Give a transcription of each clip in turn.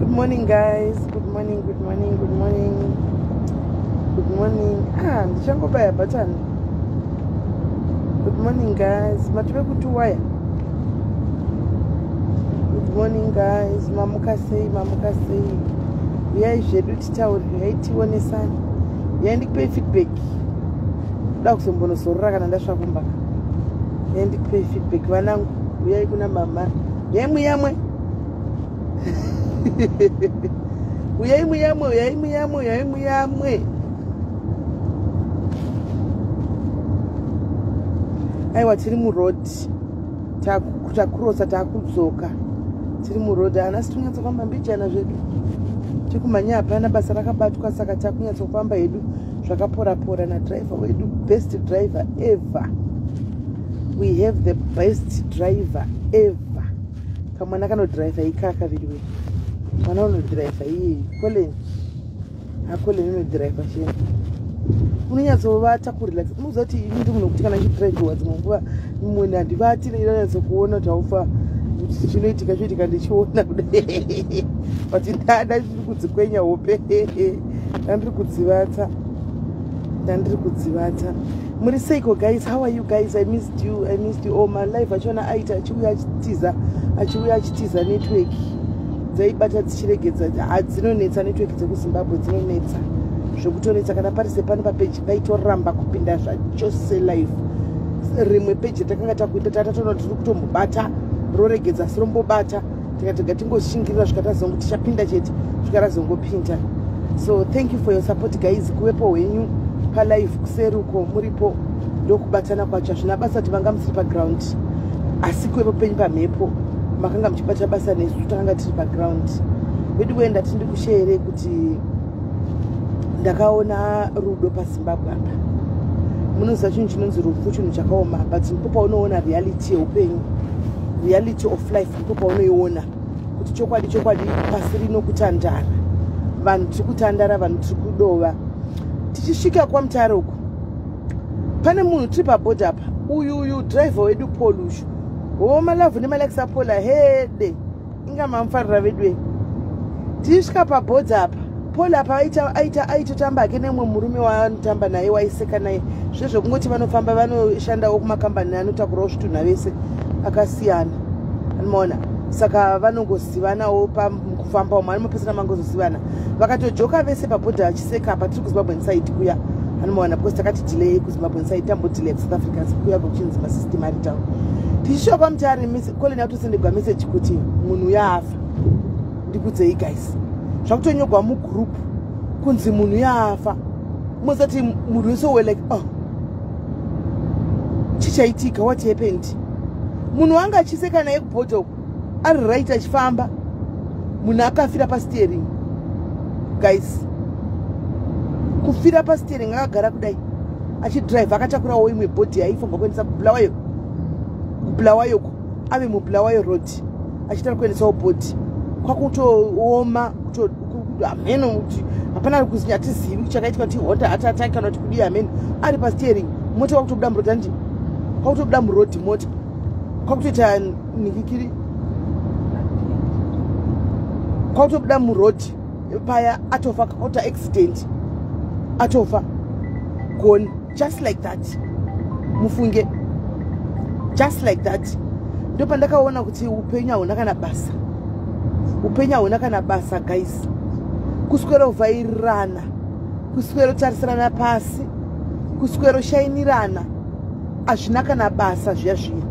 Good morning, guys. Good morning, good morning, good morning. Good morning. Ah, ndichangobaya button. Good morning, guys. Matove kuti waya. Good morning, guys. Mamuka sei, mamuka sei. Uyai zvedu titaure, uyai tionesane. Uyai ndikupei feedback. Kuda kuzombonozorora kana ndasva kumba. Uyai ndikupei feedback vanangu. Uyai kuna mama. Uyai muyamwe. Uyai muyamwe, uyai muyamwe, uyai muyamwe. Aiwa, tiri muroad, takurosa, takudzoka, tiri muroad. Hanasi tinonyatsofamba mbijana zvedu, tikumhanya, hapana basa rakabatwa, saka takunyatsofamba hedu zvakaporapora nadriver wedu, best driver ever. We have the best driver ever. Kamwana kanodhiraivha ikaka veduwe, mwana unodhiraivha iyeye, Colin. Acolin unodhiraivha shena, unonyatsovata kurelax. Unoziva kuti ini ndi munhu wekuti kana chidhiraivhiwa dzimwe nguva mumwe handivati, inonyatsokuona kuti haufa chinoitika choitika ndichiona kudai, but ndada chiri kudzikwenya hope, ndandiri kudzivata, ndandiri kudzivata. Muri seiko, guys? How are you guys? I missed you, I missed you all. My life achiona aita achiuya achitiza, achiuya achitiza. Network dzaibata dzichiregedza, dzinonetsa. Network dzekuZimbabwe dzinonetsa zvekutonetsa. Kana pari sepano papeji paitoramba kupinda zvachose live. Rimwe peji takanga takuita, tatatoona tiri kutombobata, roregedza, asi rombobata. Tikati tingoshingira, svika tazongo tichapinda chete, svika razongopinda. So thank you for your support, guys. Kuvepo hwenyu palive kuseri uko muripo, ndokubatana kwacho. Hazvina basa kuti vanga musiri paground, asi kuvepo penyu pamhepo makanga muchibata basa nesu takanga tiri paground. Vedu kuenda tindi kushere kuti ndakaona rudo paZimbabwe apa. Munoziva chinhu chinonzi rufu chinhu chakaoma, but ndipo paunoona reality yeupenyu, reality of life. Ndipo paunoiona kuti chokwadi chokwadi pasi rino kutandara, vanhu tiri kutandara, vanhu tiri kudova. Tichisvika kwaMutare uku, pane munhu, tiri pabhodha apa, uyu uyu driver wedu Paul ushu. Ho, malove nemalikes aPaul hede, inga mamufarira vedu. Tichisvika pabhodha apa, Paul apa aita aitotamba hake nemumwe murume waanotamba naye, waiseka naye zvezvekungoti vanofamba, vanoshandawo kumakambani anotakurawo zvitunha vese akasiyana, anomaona. Saka vanongozivanawo pamukufamba umo, anomapesana, mangozozivana. Vakatojoka vese pabhodha vachiseka apa, tiri kuZimbabwe side kuya, anomaona, because takati delay kuZimbabwe side, tambodelay kuSouth Africa kuya kuchinzi masystem ari down. Tichisvika kwaMutare, Colin atosendegwa message kuti munhu yaafa. Ndikudzei, guys, zvakutonyogwa mugroup kunzi munhu yaafa. Mozati munhu wese we like, "Oh, chichaitika? What happened?" Munhu wanga achiseka naye kubhodha uku ari right, achifamba, munhu akafira pasteering, guys. Kufira pasteering akagara kudai achidhiraivha, akatakurawo imwe body yaifanirwa kuendesa kuBulawayo. KuBulawayoko ave muBulawayo Road achitara kuendesawo body, kwakutooma hameno kuti hapana kuti hatizivi chakaitika, kuti honda heart attack kana kuti kudii, hameno. Ari pasteering, mota kwakutobuda muroad, andi kwakutobuda muroad mota, kwakutoita nikikiri, kwakutobuda muroad paya, atofa, kwakuita accident, atofa, gone, just like that. Mufunge, just like that. Ndopandakaona kuti upenyu hauna kana basa, upenyu hauna kana basa, guys. Kuswerovhairirana, kuswerotarisirana pasi, kusweroshainirana, hazvina kana basa zviya zviya,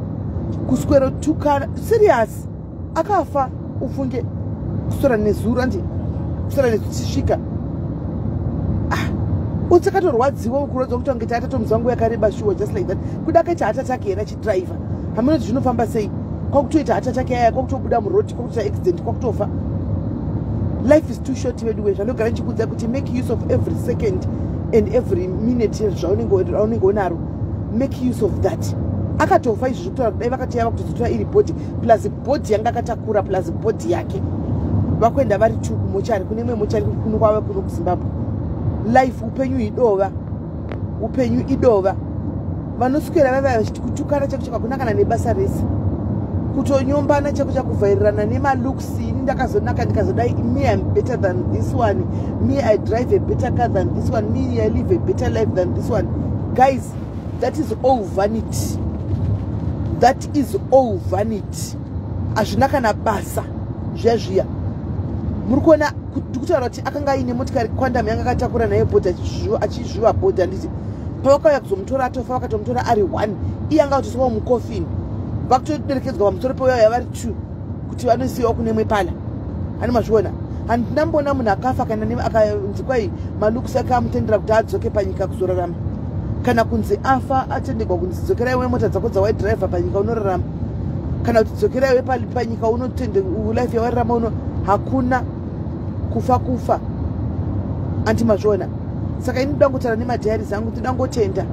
kuswerotukana. Serious, akafa ufunge kuswera nezuro, andi kuswera nezuro tichisvika. Ah, utsakatorwadziwa, kurwadza kuti ange taatatomuzwa nguva yakareba shuwa. Just like that, kuda akaita heart attack here achidhiraivha, hamuna kuti zvinofamba sei, kwakutoita heart attack yaya, kwakutobuda muroad, kwakutoita accident, kwakutofa. Life is too short, veduwe. Zvandogara ndichikuudza kuti make use of every second and every minute zvaunenge unaro, make use of that. Akatofa izvi zvekutaura kudai, vakati yava kutozotora iri body plus body yanga akatakura plus body yake, vakuenda vari two kumochari, kune imwe mochari kuno kwava kuno kuZimbabwe. Life, upenyu idova, upenyu idova. Vanoswera vava vachiti kutukana chako chako hakuna kana nebasa rese. Kutonyombana chako chakuvhairirana nemalooks. Ini ndakazonaka, ndikazodai. Me, I'm better than this one. Me, I drive a better car than this one. Me, I live a better life than this one. Guys, that is all vanity. That is all vanity. Hazvina kana basa zviya zviya. Muri kuona ndikutaura kuti akanga aine motikari Quantum yanga akatakura nayo body achizviva body, handiti? Pavakauya kuzomutora atofa, vakatomutora ari one. Iye anga kutoiswawo mucoffin, vakutoderekedzwa pamusoro peuya vari two kuti vanosiyiwa kune imwe pala. Ani mazviona? Handina mboona munhu akafa kana akanzi kwai malooks ake amutendera kuti adzoke panyika kuzorarama, kana kunzi afa atendegwa kunzi dzokerai mota dzako dzawaidhiraivha panyika unorarama, kana kuti dzokerai panyika unotende life yawairarama uno. Hakuna kufa kufa, anti mazviona? Saka ini ndoda ngotaura nemadiaries angu. Ndoda ngotenda,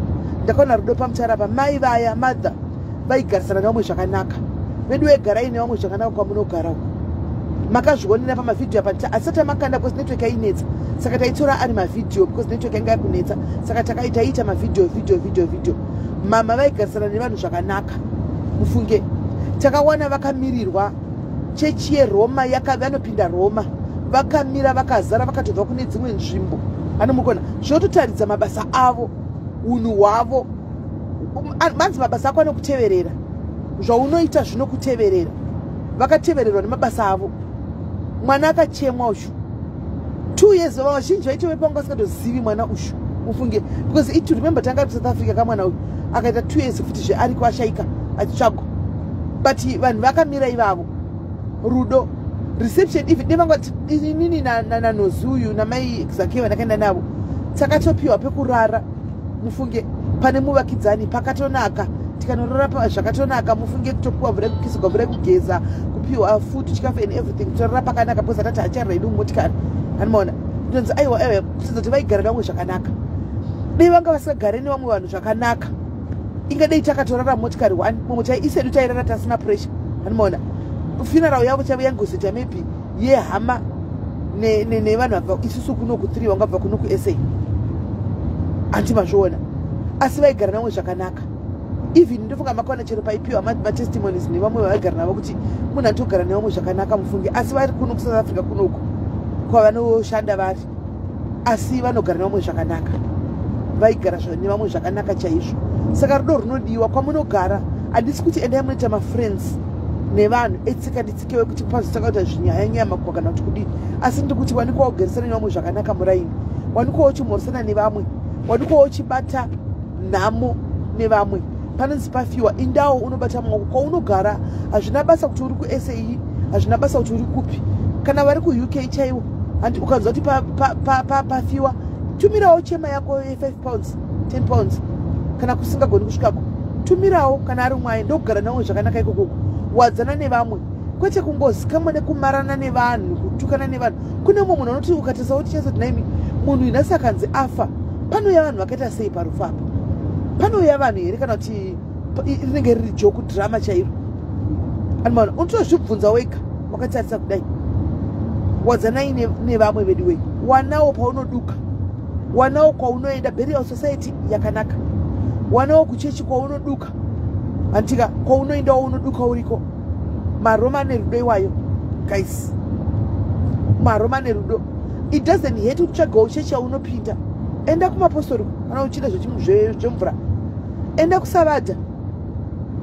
ndakaona rudo pamutara apa. Mai vaya, mother, vaigarisana nevamwe zvakanaka. Vedu vegarai nevamwe zvakanaka kwamunogara uko. Makazvionera pamavhidhiyo apa. Asati amakanda because network yainetsa, saka taitora ari mavhidhiyo because network yanga yakunetsa. Saka taiita mavhidhiyo, vhidhiyo, vhidhiyo, vhidhiyo. Mama vaigarisana nevanhu zvakanaka, mufunge. Takawana vakamirirwa chechi yeRoma, vanopinda Roma vakamira vakazara, vakatobva kune dzimwe nzvimbo. Anomukona zvinototaridza mabasa avo, unhu hwavo. Manzi mabasa ako anokuteverera, zvaunoita zvinokuteverera. Vakatevererwa nemabasa avo. Mwana akachemwa uyu 2 years. Vazhinji vaitove panga vasingatozivi mwana uyu, mufunge, because it remember tanga ari kuSouth Africa kamwana uyu. Akaita 2 years futi zveariko, ashaika, achitsvagwa, but vanhu vakamira ivavo. Rudo, reception even nevanga inini nanozi uyu namai Zakeva ndakaenda navo, takatopiwa pekurara, mufunge, pane muvakidzani pakatonaka. Tikanorara zvakatonaka, mufunge. Kutopiwa mvura yekukisirwa, mvura yekugeza, kupiwa food, chikafu and everything. Kutorara pakanaka because atati hacharara idu mumotikari. Anomaona ndonzi aiwa, aiwa, kutidza kuti vaigara nevamwe zvakanaka. Dei vanga vasingagare nevamwe vanhu zvakanaka, ingadei takatorara motikari one mumwe chai isedu tairara tasina pressure. Anomaona funeral yavo chavo yangozoita maybe yehama nevanhu vabva isusu kuno ku3, vangabva kuno kuSA, handi mazviona? Asi vaigara navamwe zvakanaka. Even ndofunga makaona chero paipiwa matestimonies nevamwe vavaigara navo kuti munhu anotogara nevamwe zvakanaka, mufunge. Asi vari kuno kuSouth Africa kunoku kwavanoshanda vari, asi vanogara nevamwe zvakanaka. Vaigara nevamwe zvakanaka chaizvo. Saka rudo runodiwa kwamunogara. Handisi kuti endai munoita mafriends nevanhu etsika nditsikewe kuti pazotanga kuita zvinyaya nyaya makuwa kana kuti kudini, asi ndiri kuti wanikwawo kugarisana nevamwe zvakanaka muraini, wanikwawo uchimhoresana nevamwe, wanikwawo uchibata nhamo nevamwe. Panonzi pafiwa, indawo unobata maoko kwaunogara. Hazvina basa kuti uri kuSA, hazvina basa kuti uri kupi, kana vari kuUK chaiwo, handi ukanzwa kuti pafiwa, tumirawo chema yako ye5 pounds, £10. Kana kusingagoni kusvikako, tumirawo. Kana ari mwai, ndokugara navamwe zvakanaka ikokoko. Wadzana nevamwe, kwete kungozikamwa nekumarana nevanhu, kutukana nevanhu. Kune mumwe munhu anoti ukatarisa kuti chazoti naimi munhu nhasi akanzi afa, panouya vanhu vakaita sei parufu apa? Panouya vanhu here, kana kuti rinenge riri joke, drama chairo? Anomaona unotozvibvunza wega wakatarisa kudai. Wadzanai nevamwe vedu wei. Wanawo paunoduka, wanawo kwaunoenda. Burial society yakanaka. Wanawo kuchechi kwaunoduka, handitika? Kwaunoendawo unoduka uriko. Maroma nerudo iwayo, guys, maroma nerudo. It doesn't hurt kutsvagawo chechi yaunopinda. Enda kumapostori kana uchida zvemvura, enda kuSavadha,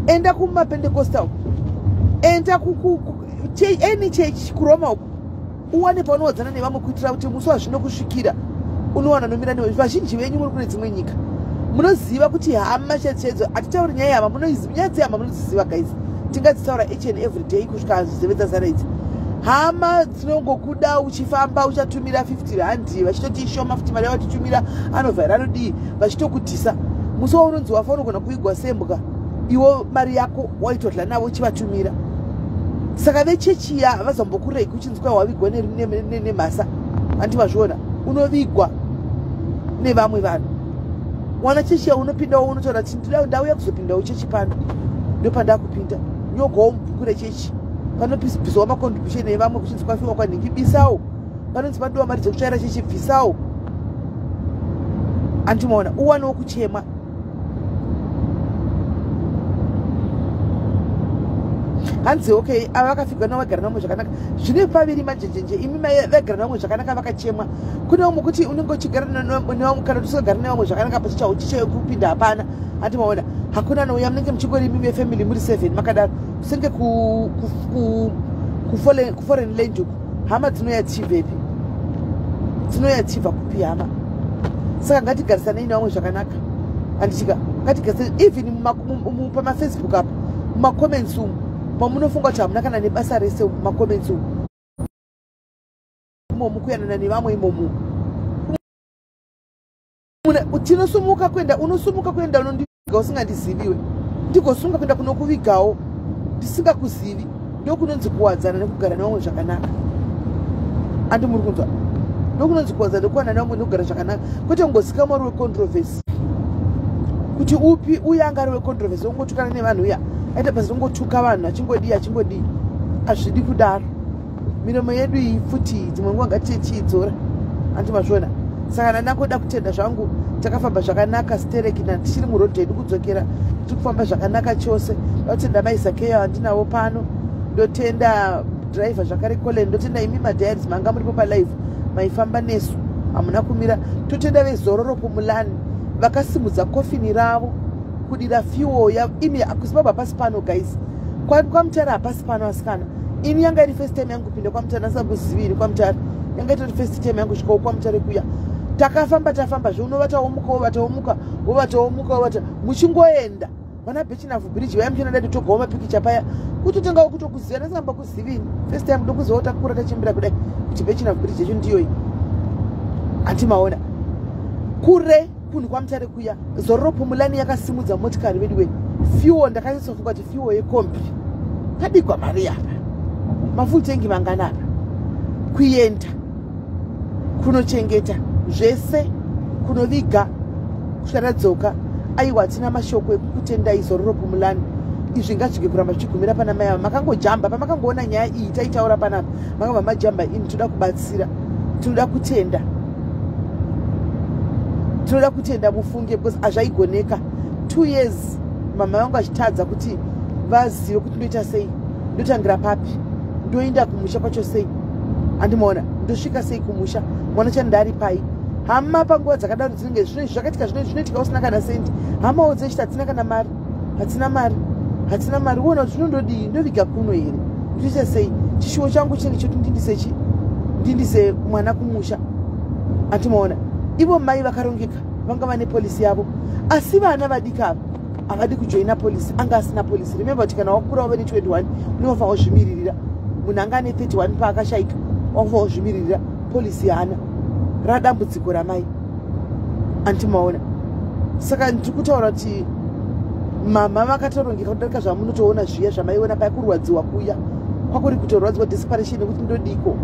enda kumapentecostal, enda any church kuRoma uku, uwane paunowadzana nevamwe, kuitira kuti musi wazvinokusvikira unowana nomira newe. Vazhinji venyu muri kune dzimwe nyika, munoziva kuti hama chaidzo, hatitauri nyaya yehama. Nyaya dzehama munodziziva, guys. Tingadzitaura each and every day kusvika zizeve dzazara idzi. Hama dzinongokuda uchifamba, uchatumira 50 randi, vachitoti ishoma futi mari yavatitumira, anovhaira, anodii, vachitokudhisa. Musi waunonzi wafa, unogona kuigwa sembwa, iwo mari yako waitodla navo uchivatumira. Saka vechechiya havazombokuregi uchinzi kwai wavigwa nemhasa, handi vazviona? Unovigwa nevamwe vanhu. Wana chechi yaunopindawo, unotaura kuti ndauya kuzopindawo chechi pano, ndopandakupinda. Nyogawo mubhuku rechechi. Panobviswawo macontribution evamwe kuchinzi kwafiwa kwanhingi, bisawo. Panonzi padiwa mari dzekutsvaira chechi, bvisawo. Andimaona uwanewo kuchema. Hanzi okay, ava vakafigwa navo vagara navamwe zvakanaka. Zvine paviri manjenjenje. Imi mai vagara navamwe zvakanaka vakachemwa. Kune vamwe kuti unenge uchigara nevamwe, kana usingagari nevamwe zvakanaka, pachichawo kupinda hapana. Handi maona, hakuna anouya. Munenge muchingori imi vefamily muri 7 makadaro, senge kuforeign land uku. Hama dzinouya dzichibvepi? Dzinouya dzichibva kupi hama? Saka ngatigarisanei nevamwe zvakanaka, handichika? Ngatigarisane even pamaFacebook apo, mumacomments umu mamunofunga kuti hamuna kana nebasa rese. Mumacomments umu imomu, kuyanana nevamwe imomu, tinosumuka kuenda, unosumuka kuenda unondiviga usingandiziviwe, ndigosunga kuenda kunokuvigawo ndisingakuzivi. Ndokunonzi kuwadzana nekugara nevamwe zvakanaka. Andi muri kunzwa? Ndokunonzi kuwadzana nekuwana nevamwe nekugara zvakanaka, kwete kungozika mwari wecontroversy kuti upi uye anga ari wecontroversy, ongotukana nevanhu, uya aita basa rongotuka vanhu, achingodii, achingodii. Hazvidi kudaro. Miromo yedu iyi futi, dzimwe nguva ngatichiidzora. Andi mazviona? Saka ndandangoda kutenda zvangu. Takafamba zvakanaka stereki, tichiri murodhi yedu kudzokera, tiri kufamba zvakanaka chose. Ndotenda maizakeyo handinawo pano, ndotenda driver zvakare Colen, ndotenda imi madiaries manga muripo palive, maifamba nesu, hamuna kumira. Totenda veZororo Pumulani vakasimudza kofini ravo kudira fuel. Imi, kuZimbabwe hapasi pano, guys. KwaMutare hapasi pano, asikana. Ini yanga iri first time yangu kupinda kwaMutare, ndasingakuziviri kwaMutare. Yanga itori first time yangu kusvikawo kwaMutare kuya. Takafamba, tafamba zve, unovata womuka, wovata womuka, wovata womuka, wovata, muchingoenda vana Birchenough Bridge vaya, muchiona dati togawo mapikicha paya, kutotengawo kutokuziva. Ndasingamba kuzivini, first time ndokuzivawo. Takura tachimbira kudai kuti Birchenough Bridge yacho ndiyoyi. Handimaona kure kunhu kwaMutare kuya. Zororo Pumulani yakasimudza motikari veduwe, fuel. Ndakanyatsofunga kuti fuel yekombi padigwa mari apa, mafull tank mangana apa, kuenda kunochengeta zvese, kunoviga, kusvika tadzoka. Aiwa, hatina mashoko ekukutendai, Zororo Pumulani. Izvi ngazvige kuramba zvichigumira pana mai ava. Makangojamba pamakangoona nyaya iyi taitaura panapa, makabva majamba ini. Toda kubatsira, tinoda kutenda, tinoda kutenda, mufunge, because hazvaigoneka. 2 years mama vangu achitadza kuti vazive kuti ndoita sei, ndotangira papi, ndoenda kumusha kwacho sei. Handimaona, ndosvika sei kumusha, mwana chandari pai? Hama panguva dzakadaro dzinenge zvakaitika, zvinoitika usina kana sendi. Hamawo dzechiti hatina kana mari, hatina mari, hatina mari. Uona kuti zvinondodii? Ndoviga kuno here? Ndoita sei? Chishuwo changu chinenge choti ndindise chi ndindise mwana kumusha. Handimaona, ivo mai vakarongeka, vanga vane policy yavo, asi vana vadiki ava havadi kujoina policy. Anga asina policy. Remember kuti kana wakura wave ne21, unofanira kuzvimiririra. Munhu anga ane 31 paakashaika, wakufanira kuzvimiririra. Policy haana, radambudziko ramai. Andimaona? Saka ndiri kutaura kuti mama vakatorongeka kudarika zvamunotoona zviya zvamaiona paya. Kurwadziwa kuya kwakuri kutorwadziwa, desperation yekuti ndodiko,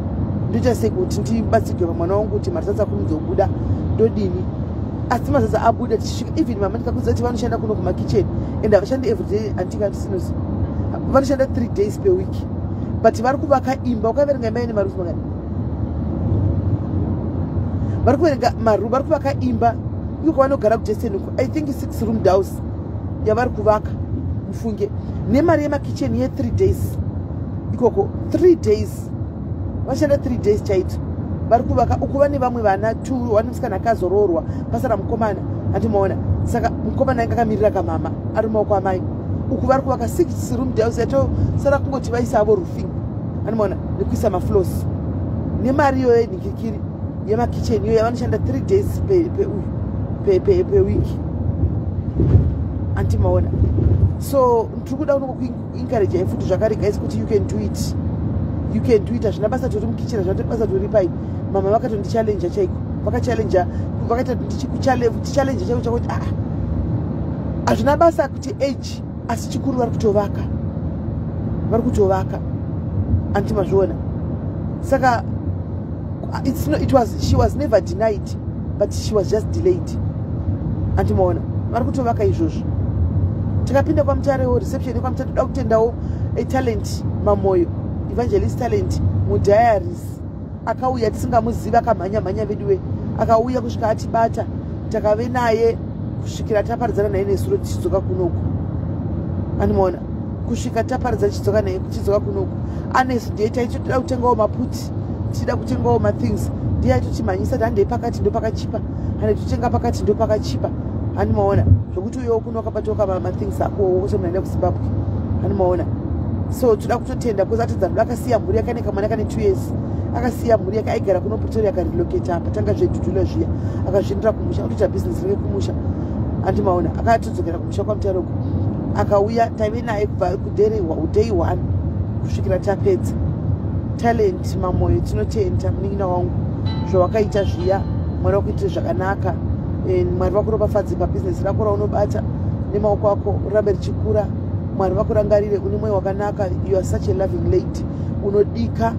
ndoita sei kuti ndibatsirwe pamwana wangu, kuti marizatsi akurumidza kubuda, ndodini? Asi marizatsi abuda tichisvika. Even mama ndikakuudza kuti vanoshanda kuno kumakicheni and havashandi everyday. Antikatisinos vanoshanda 3 days per week, but vari kuvaka imba. Ukaverenga imba ine marooms mangani? Vari kuverenga maroom, vari kuvaka imba iko kwavanogara kuJesenuko. I think six room house yavari kuvaka, mufunge, nemari yemakicheni ye3 days ikoko. 3 days vashanda, 3 days chaito vari kuvaka uku. Vane vamwe vana two, vane musikana akazoroorwa, pasara mukomana. Handimaona? Saka mukomana ainge akamirira kamama ari mumaoko amai. Uku vari kuvaka six room house, yatosara kungoti vaisa avo roofing, handimaona, nekuisa mafloors, nemari iyoyo yenhingikiri yemakicheni iyoyo yavanoshanda 3 days peweek. Antimaona? So tiri kuda kunokuencouragei futi zvakare, guys, kuti you can do it, you can do it. Hazvina basa tori mukicheni, hazvina basa tori pai. Mama vakatondichallenge chaiko, vakachallenge, vakaita tichallenge chaiko chakuti aa, hazvina basa kuti age, asi chikuru vari kutovaka, vari kutovaka. Antimazviona? Saka it's no, it was, she was never denied, but she was just delayed. Andimaona, vari kutovaka izvozvo. Takapinda kwaMutarewo, reception yekwaMutare. Toda kutendawo Talent Mamoyo, Evangelist Talent mudiaries, akauya tisingamuzivi, akamhanya mhanya veduwe, akauya kusvika atibata. Takave naye kusvikira taparadzana naye nesuro tichidzoka kunoku. Andimaona? Kusvika taparidza, tichidzoka naye, tichidzoka kunoku, anesu ndiye taitoda kutengawo maputi, tichida kutengawo mathings, ndiye aitotimhanyisa kuti handei pakati, ndo pakachipa, hande totenga pakati, ndo pakachipa. Handimaona zvokuti uyewo kuno wakabatawo mathings akowo ose munaenda kuZimbabwe. Handimaona. So toda kutotenda because atidza rudo. Akasiya mhuri yake, ane kamwana kane 2 years. Akasiya mhuri yake, aigara kuno Pretoria, akarelocata patanga zvedhudhula zviya, akazviendera kumusha, akutoita bhizinesi rake kumusha. Handimaona akatodzokera kumusha kwaMutaroko, akauya, taive naye kubva kuday one kusvikira tapedza. Talent Mamoyo, tinotenda munin'ina wangu zvawakaita zviya. Mwari wakuitire zvakanaka. Mwari vakuropafadze pabhizinesi rako raunobata nemaoko ako, rirambe richikura. Mwari vakurangarire. Une mwoyo wakanaka. You are such a loving lady. Unodika.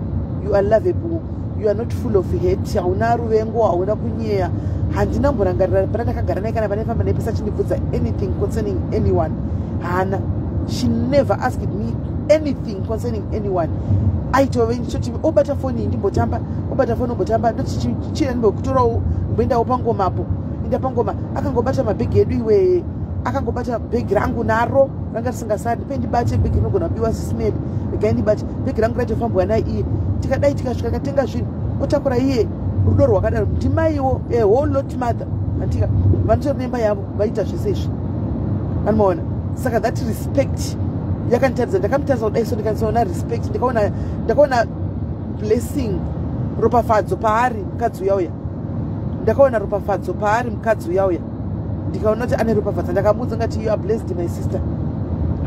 You are lovable. You are not full of hate. Hauna ruvengo, hauna kunyeya. Handina mborangarira pana ndakagara naye kana panefamba naye pese achindibvunza anything concerning anyone. Haana. She never asked me anything concerning anyone. Aitove ndichoti obata foni iyi, ndimbotamba, obata foni, ombotamba, ndoti chira ndimbokutorawo, mboendawo pangomapo, enda pangoma. Akangobata mabhegi edu iwe, akangobata bhegi rangu, naro ranga risingasari. Ndipe ndibate bhegi, rinogona kubiwa sisimedi. Regai ndibate bhegi rangu, raitofambwa naye iye. Tikadai tikasvika, tikatenga zvinhu, otakura iye. Rudo rwakadaro. Ndimaiwo, a whole lot mother. Andika vanotori nemba yavo, vaita zvese izvi. Anomaona. Saka that respect yakanditaridza, ndakamutarisa kudai so, ndikanisaona respect, ndakaona blessing, ropafadzo paari mukadzi uya uya. Ndakaona ropafadzo paari mukadzi uya uya, ndikaona kuti ane ropafadzo. Ndakamuudza ngati, "You are blessed, my sister."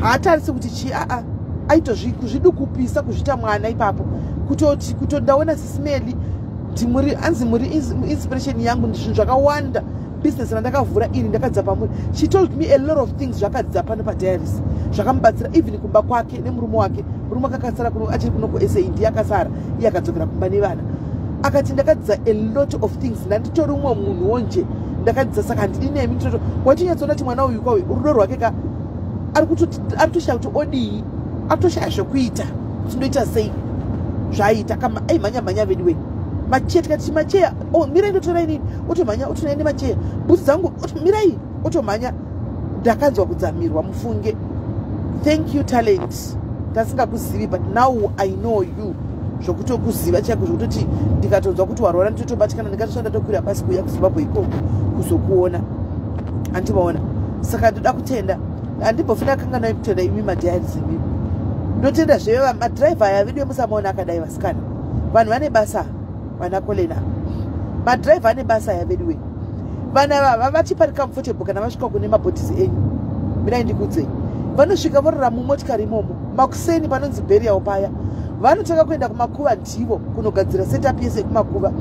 Haatarisi kuti chii, aa, aitozvidukupisa kuzviita mwana ipapo, kutoti kuto ndaona sisimeli ndimuri, anzi muri inspiration yangu, zvinhu zvakawanda. Bhizinesi randakavhura iri ndakadzidza pamuri. She told me a lot of things zvakadzidza pano padiaries, zvakamubatsira even kumba kwake nemurume wake. Murume wake akasara kuno, achiri kuno kuSA, ndiye akasara, iye akadzokera kumba nevana. Akati, "Ndakadzidza a lot of things, ndanditori umwe munhuwo nje, ndakadzidza, saka handidi nemi." Nditoto watinyatsoona kuti mwana uyu kauyu, rudo rwake ka, ari kutoshaya kuti odii, ari kutoshaya zvekuita, kuti ndoita sei zvaaita. Kama aimhanya mhanya vedu we macheya, tikati macheya, oh, mirai ndotora inini, otomhanya, otonai nemacheya, bhutsu dzangu, mirai, otomhanya. Ndakanzwa kudzamirwa mufunge. Thank you, Talent. Ndasingakuzivi, but now I know you, zvokutokuziva chaiko, zvokutoti ndikatonzwa kuti warwara nditotobatikana, ndingatosva ndatokwira pasi kuuya kuZimbabwe ikoko kuzokuona. Handimaona. Saka ndoda kutenda, handimbofi ndakanganai kutenda imi madiaries imimi. Ndotenda zve madhiraivha aya vedu emusamaona akadai. Vasikana, vanhu vane basa, vana kolena, madhiraivha ane basa aya vedu we. Vana ava vati pari comfortable kana vasvika kune mabodies enyu. Mirai ndikudzei. Vanosvika vorora mumotikari imomo. Makuseni panonzi burial paya, vanotanga kuenda kumakuva, ndivo kunogadzira setup yese yekumakuva.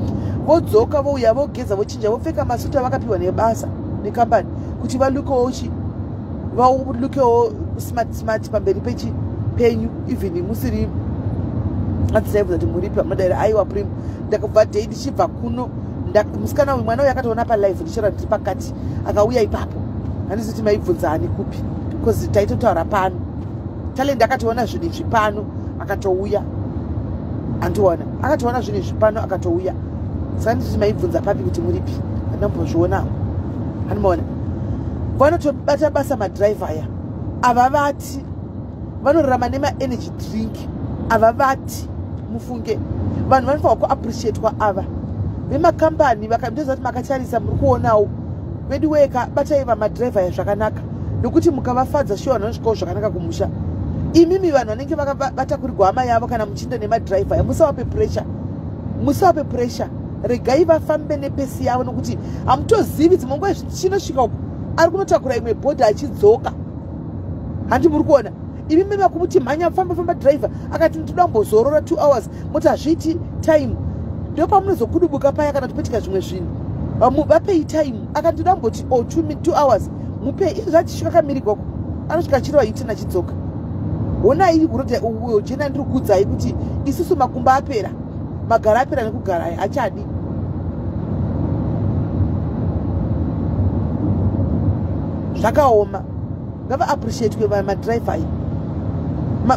Vodzoka, vouya, vogeza, vochinja, vopfeka masuti avakapiwa nebasa nekambani kuti valukewo chi, valukewo smart smart pamberi pechi penyu. Even musiri adzisaibuza kuti muripi, amunodaira, "Aiwa, prim." Ndakabva dei ndichibva kuno, musikana uyu, mwana uyu akatoona palive ndichira ndiri pakati, akauya ipapo. Handisi kuti maibvunza ani kupi, because taitotaura pano. Talent akatoona zvinhu izvi pano, akatouya. Andiona, akatoona zvinhu izvi pano, akatouya. Saka nditi maibvunza papi kuti muripi, handambozvionawo. Handimaona vanotobata basa madhiraivha aya. Ava vati vanorarama nemaenergy drink ava, vati mufunge vanhu vanofanirwa kuappreciatwa ava vemakambani. Ndoziva kuti makatarisa, muri kuonawo vedu weka. Batai vamadhiraivha aya zvakanaka, nokuti mukavafadza shuwa, vanhu vanosvikawo zvakanaka kumusha. Imimi vanhu vanenge vatakurirwa hama yavo, kana muchiinda nemadhiraivha aya, musavape pressure, musavape pressure. Regai vafambe nepace yavo, nokuti hamutozivi, dzimwe nguva chinosvika uku ari kunotakura imwe body achidzoka. Handi muri kuona imi meme kumuti mhanya, famba famba, dhiraivha akati ndinoda kumbozorora 2 hours, moti hazviiti time. Ndo pamunozokudubuka paya kana kutopetika zvimwe zvinhu. Vapei time. Akati ndoda kumboti o oh, 2 hours, mupei. Izvo zvachisvika kamirigoko, anosvika achirova U-turn achidzoka. Honai road jena, ndiri kuudzai kuti isusu makumba apera, magara apera nekugara, hachadi. Zvakaoma. Ngavaappreciatwe madhiraivha ai,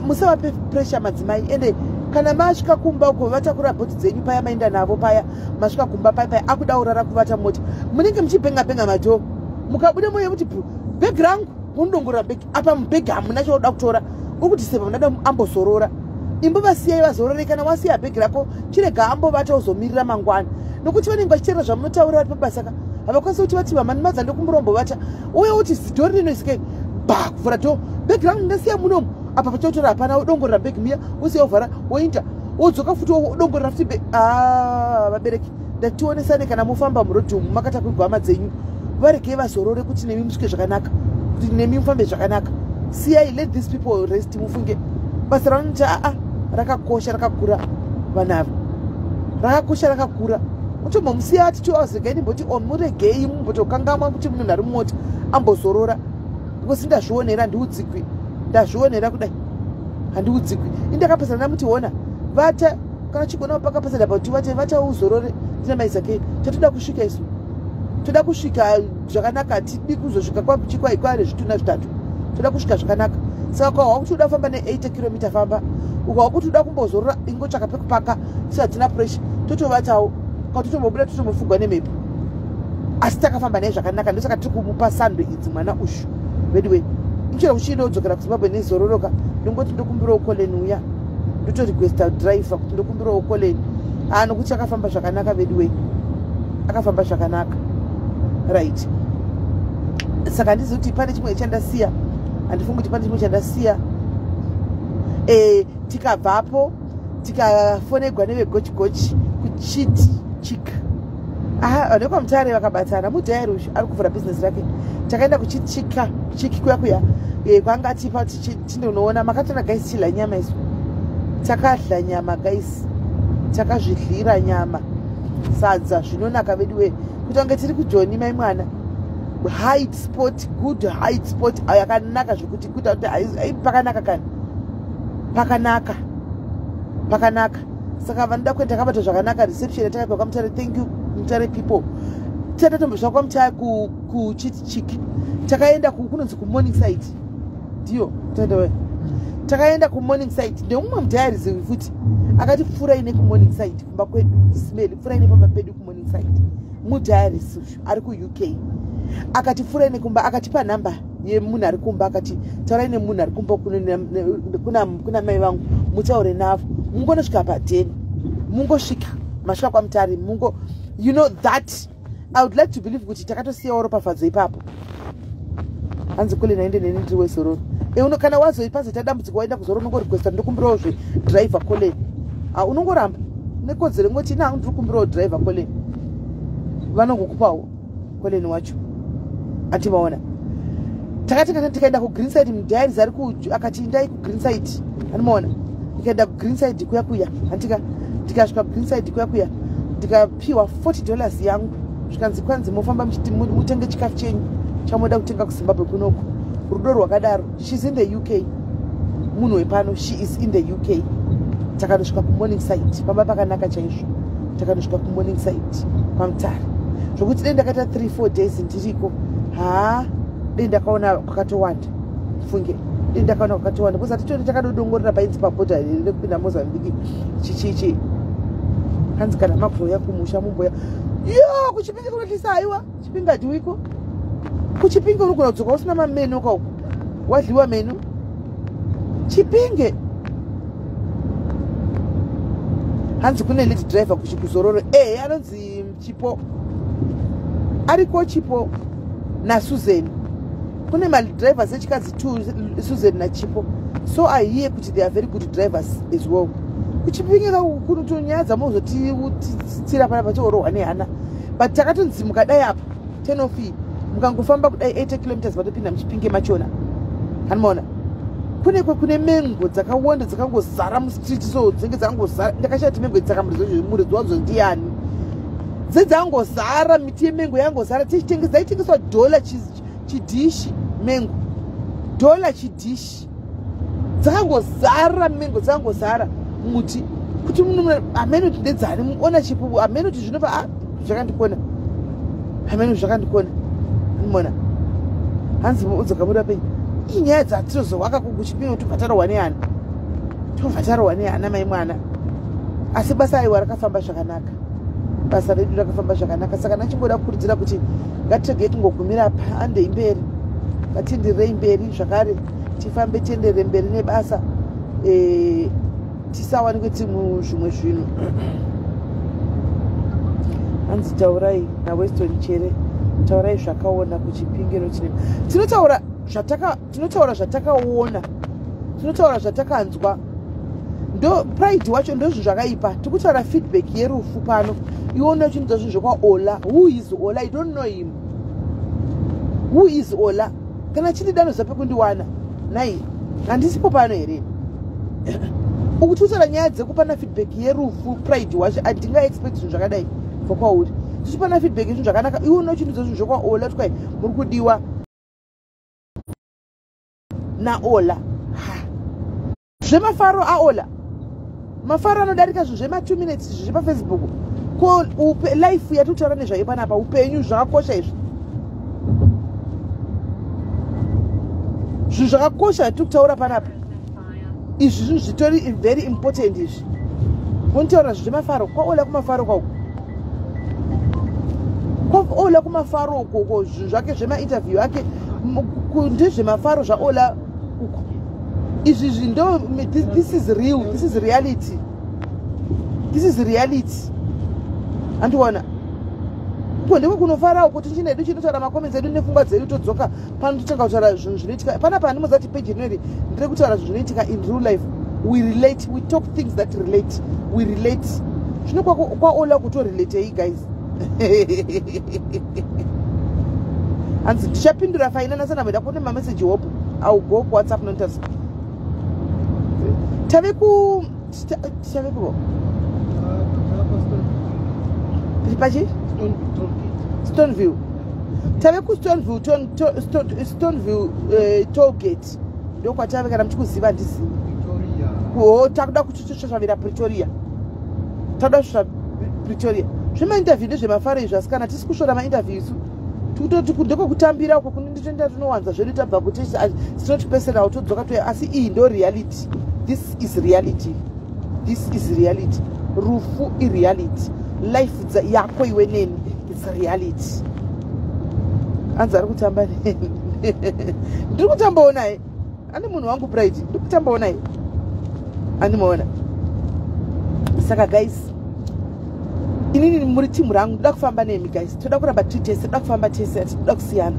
musavape pressure madzimai. Ende kana masvika kumba uko, vatakura body dzenyu paya, maenda navo paya, masvika kumba paya paya, akuda urara kuvata mota, munenge muchibhenga bhenga madoor. Mukabuda moyo kuti bhegi rangu, munodongorera bhegi apa, mubhegi hamuna chauda kutora. Uri kuti sepa munada ambozorora. Imbovasiyai vazorore. Kana wasiya bhegi rako, chirega ambovata, uzomirira mangwana, nokuti vanenge vachiteerera zvamunotaura vari pabasa ka. Havakwanisi kuti vati, "Vamani madza, ndokumburombovata." Uye uti zidhori rinoisikei ba kuvhura door, "Bhegi rangu ndasiya munomu apa." Pachotora hapana, wodongorera bhegi miya, usiya, wovhara, woinda, wodzoka futi, wodongorera futi. Ah, vabereki, ndationesane. Kana mufamba murodhi umu makatakwigwa hama dzenyu, varegei vazorore kuti nemi musvike zvakanaka, kuti nemi mufambe zvakanaka. Siyai, let these people rest. Mufunge basa ravanoita aa rakakosha, rakakura. Vanhu ava rakakosha, rakakura. Utombomusiya ati 2 hours, regai ndimboti o muregei mumbotokangamwa kuti munhu ari mumota ambozorora, because ndazvionera, handiudzikwi. Ndazvionera kudai, handiudzikwi. Indakapesana namuti, "Ona, vata kana chigona kupaka pasada pauti vate, vata uzorore." Tina maizakei, tatoda kusvika isu, toda kusvika zvakanaka. Hatidi kuzosvika kwachikwai zvitunha zvitatu. Toda kusvika zvakanaka. Saka ukahwa kuti uda kufamba ne80 kilomita, famba. Ukahwa kuti uda kumbozorora, ingotsvaka pekupaka. Si hatina pressure, totovatawo kana totombobuda, totombofugwa nemhepo, asi takafamba naye zvakanaka. Ndosaka tiri kumupa sando idzi mwana ushu. Vediwe, ichero kuchiindodzokera kuZimbabwe nezororoka, ndongoti ndokumbirawo Colin uya, ndotorequesta driver kuti ndokumbirawo Colin. A, nokuti akafamba zvakanaka vediwe, akafamba zvakanaka. Right, saka handizivi kuti pane chimwe chandasiya. Handifungi kuti pane chimwe chandasiya. Tikabvapo, tikafonegwa nevegochigochi kuchiti chik. Aha, nekwaMutare vakabatana mudhayari uyu ari kuvhura bhizinesi rake. Takaenda kuchichika chiki kuya kuya kwanga atipa tindonoona. Makatona guys, chidya nyama isu, takadya nyama guys, takazvidlira nyama, sadza zvinonaka vedu we. Kuti ange tiri kuJoni, mai mwana, hide spot, good hide spot yakanaka zvekuti kuita kuti pakanaka kani, pakanaka, pakanaka. Saka vanoda kuenda, takabata zvakanaka. Reception yatakapiwa kwaMutare, thank you Mutare people. Tisati kwaMutare kuchiti chik, takaenda kunonzi kuMorning Side. Ndiyo taenda, takaenda kuMorning Side ndeumwe mudhayarizi futi akati, "Pfuurai nekuMorning Side kumba kwedu smell, pfuurai nepamba pedu kuMorning Side." Mudhayarisi uyu ari kuUK akati, "Pfuurai nekumba." Akatipa nhamba yemunhu ari kumba, akati, "Taurai nemunhu ari kumba, kuna mai vangu, mutaure navo, mungonosvika padheni, mungosvika masvika kwaMutare mungo." You know that I would like to believe kuti takatosiyawo ropafadzo ipapo. Hanzi kule naende neni, ndiri wezororo. Kana wazopazoita dambudziko, waenda kuzororo, unongorequesta, "Ndokumbirawo driver Colin." Unongoramba nekodzero, ngoti, "Ina ndiri kumbirawo driver Colin." Vanongokupawo Colin wacho. Ativaona, takati kana tikaenda kuGreenside, mudhairis ari akati, "Indai kuGreenside." Anomaona, ndikaenda kuGreenside kuya kuya, handika ndikasvika kuGreenside kuya kuya, ndikapiwa $40 yangu. Zvikanzi, kwanzi mofamba mutenge chikafu chenyu chamoda kutenga kuZimbabwe kunoku. Rudo rwakadaro. She's in the UK, munhu wepano, she is in the UK. Takandosvika kuMorning Side, pamba pakanaka chaizvo. Takandosvika kuMorning Side kwaMutare zvokuti dei ndakaita 3 4 days ndiriko. Haa, dei ndakaona kwakatowanda. Funge dei ndakaona kwakatowanda, because hatitori takadodongorera painzi pabhodha rekupinda Mozambique chichichi. Hanzi kana makuzouya kumusha mumboya yo kuChipinge kunotlisa. Haiwa, Chipinge hatiwiko. KuChipinge unogona kudzoka usina mameno kauko, wadliwa meno Chipinge. Hanzi kune lead driver kuchikuzororo e anonzi Chipo, ariko Chipo naSusan. Kune madrivers echikadzi two, Susan naChipo. So I hear kuti they are very good drivers as well. KuChipinge kunotonyaya dzamozotitsira panapa, tiorohwa nehana. But takatonzi mukadai apa 10 of mukangofamba kudai 80 kilometers, patopinda muChipinge machona. Hanimaona kunekwe kune mengo dzakawanda dzakangozara mustreet, so dzinenge dzakangozara. Ndakashati mengo dzaka muridzi wadzo ndiani? Dzedzangozara, miti yemengo yangozara. Dzaitengeswa dhola chidhishi, mengo dhola chidhishi. Dzakangozara mengo, dzakangozara muti kuti hamene kuti ndedzani ownership, hamene kuti zvinobva. A, zvakandikona, hamene zvakandikona. Mona, hanzi udzoka muda penyu. Inyaya dzatinozohwaka kuChipinge, tobva tarohwa nehana, tobva tarohwa nehana mai mwana. Asi basa, aiwa, rakafamba zvakanaka. Basa redu rakafamba zvakanaka. Saka ndachingoda kukurudzira kuti ngatiregei kungogumira pandei mberi, ngatiendererei mberi zvakare. Tifambe, tienderere mberi nebasa, tisawanikwe tiri muzvimwe zvinhu. Hanzi taurai naWeston Chere, taurai zvakaona kuChipinge nochirema. Tinotaura zvatakaona, tinotaura zvatakanzwa. Ndo Pride wacho, ndo zvinhu zvakaipa. Tikutaura feedback yerufu pano, iwona uchinzwa zvinhu zvekwaOla. Who is Ola? I don't know him. Who is Ola? Kana chindida noziva pekundiwana. Nai handisipo pano here? Ukuti utaura nyaya dzekupana feedback yerufu, Pride wacho, handinga expect zvinhu zvakadai kubva kwauri. Tichipana feedback yezvinhu zvakanaka, iwona uchinzwa zvinhu zvekwaOla. Twai muri kudiwa naOla, zvemafaro aOla, mafaro anodarika zvinhu zvema2 minutes izvi zvepaFacebook. Ko life yatiri kutaura nezvayo panapa, upenyu, zvakakosha izvi, zvinhu zvakakosha zvatiri kutaura panapa izvi, zvinhu zvitori very important izvi. Unitaura zvinhu zvemafaro kwaOla, kumafaro kwauko, kwaOla kumafaro ukoko, zvinhu zvake zvemainterview ake ndezvemafaro zvaOla uko. Izvi ndo this is real, this is reality, this is reality. Handiona ko ndiko kunofara uko. Tichinedu chinotaura macomments edu nepfungwa dzedu, todzoka pano totanga kutaura zvinhu zvinoitika panapa. Handimoziva kuti peji rinori ndiri kutaura zvinhu zvinoitika in real life. We relate, we talk things that relate, we relate. Zvino kwaOla kutorelatei, guys? Hanzi ndichapindura faina nasanamboenda kune mameseji hope au go kuWhatsApp nontas. Tave ku tave kuko pachi Stoneville, tave kuStoneville, Stoneville tollgate ndokwatave. Kana muchikuziva, handizivi ho. Takuda kutsvavira Pretoria, takuda kusvika Pretoria. Zvemainterview ndezvemafaro izvi, asi kana tisi kusvora mainterview isu, tikutoti ndekwekutambira uko kunonditoenda, tinowanza zvedu, tabva kuti it's not personal, todzoka to. Asi iyi ndo reality, this is reality, this is reality. Rufu ireality, life yako iwe neni, it's reality. Anzi ari kutamba neni, ndiri kutambawo naye. Ane munhu wangu Pride, ndiri kutambawo naye, andimaona. Saka guys, inini muri timu rangu, ndoda kufamba nemi guys. Toda kuramba tiri tese, toda kufamba tese, hatitoda kusiyana,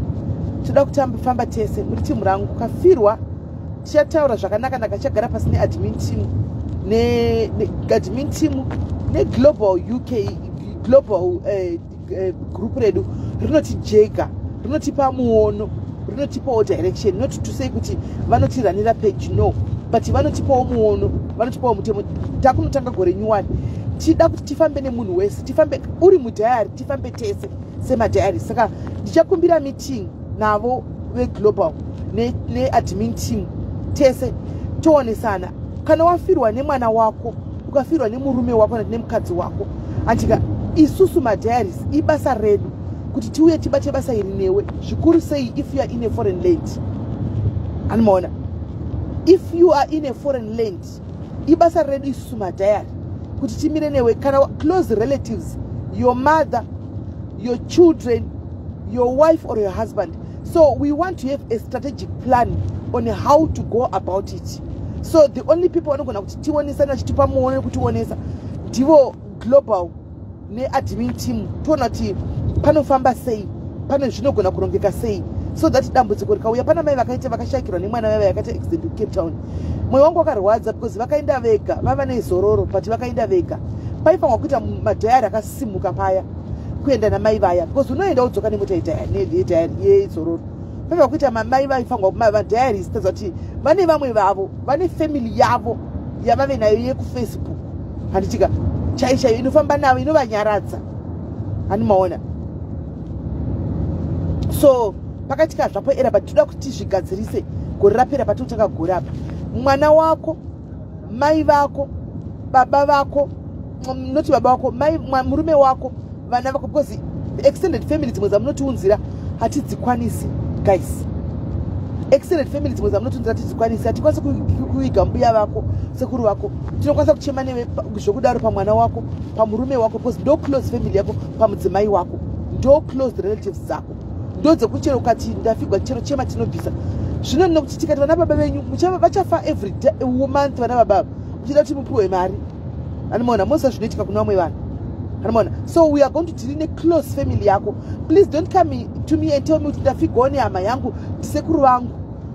toda kufamba tese. Muri timu rangu. Kukafirwa tichataura zvakanaka-naka, tichagara pasi neadmin team, neadmin team neGlobal UK, global group redu rinotijega, rinotipa muono, rinotipawo direction. Not to say kuti vanotiranira page, no, but vanotipawo muono, vanotipawo mutemo. Takunotanga gore nyuwani, tida kuti tifambe nemunhu wese, tifambe uri mudiary, tifambe tese semadiary. Saka ndichakumbira meeting navo veGlobal neadmin ne team, tese toonesana. Kana wafirwa nemwana wako, ukafirwa nemurume wako nemukadzi wako, andika isusu madiaries ibasa redu kuti tiuye tibate basa iri newe, zvikuru sei if you are in a foreign land. Anomaona, if you are in a foreign land, ibasa redu isusu madiary kuti timire newe. Kana close relatives, your mother, your children, your wife or your husband. So we want to have a strategic plan on how to go about it. So the only people vanogona kuti tionesana, vachitipa muono nekutionesa, ndivo Global neadmin team. Toona kuti panofamba sei, pane zvinogona kurongeka sei, so that dambudziko rikauya. Pana mai vakaita vakashayikirwa nemwana vaiva yakaita accident kuCape Town. Mwoyo wangu wakarwadza because vakaenda vega, vava nezororo, but vakaenda vega. Paifanirwa kuita madiary akasimuka paya kuenda namai vaya, because unoenda wodzoka nemota yediary yezororo. Paifanirwa kuita mamai vaifanirwa madiaries, taziva kuti vane vamwe vavo, vane family yavo yavave nayo yekuFacebook, handitika chai chaiyo inofamba navo, inovanyaradza, handimaona. So pakatika zvapo era, but toda kuti tizvigadzirise gore rapera patinotanga gore apa. Mwana wako, mai vako, baba vako, noti baba vako, mai, murume wako, vana vako, because extended family dzimwe dzamunotiunzira hatidzikwanisi guys. Extended family dzimwe dzamunotiunzira hatidzikwanisi. Hatikwanisi kuviga mbuya vako, sekuru vako. Tinokwanisa kuchema newe zvokudaro pamwana wako, pamurume wako, because ndo close family yako, pamudzimai wako, ndo close relatives dzako, ndo dzekuchero ukati ndafigwa, chero chema tinobvisa. Zvino nokuti tikati vana baba venyu vachafa every day, month, vana baba muchida kuti mupiwe mari, anomaona moziva zvinoitika kune vamwe vanhu, anomaona. So we are going to deal neclose family yako. Please don't come to me and tell me kuti ndafigwawo nehama yangu, ndisekuru vangu,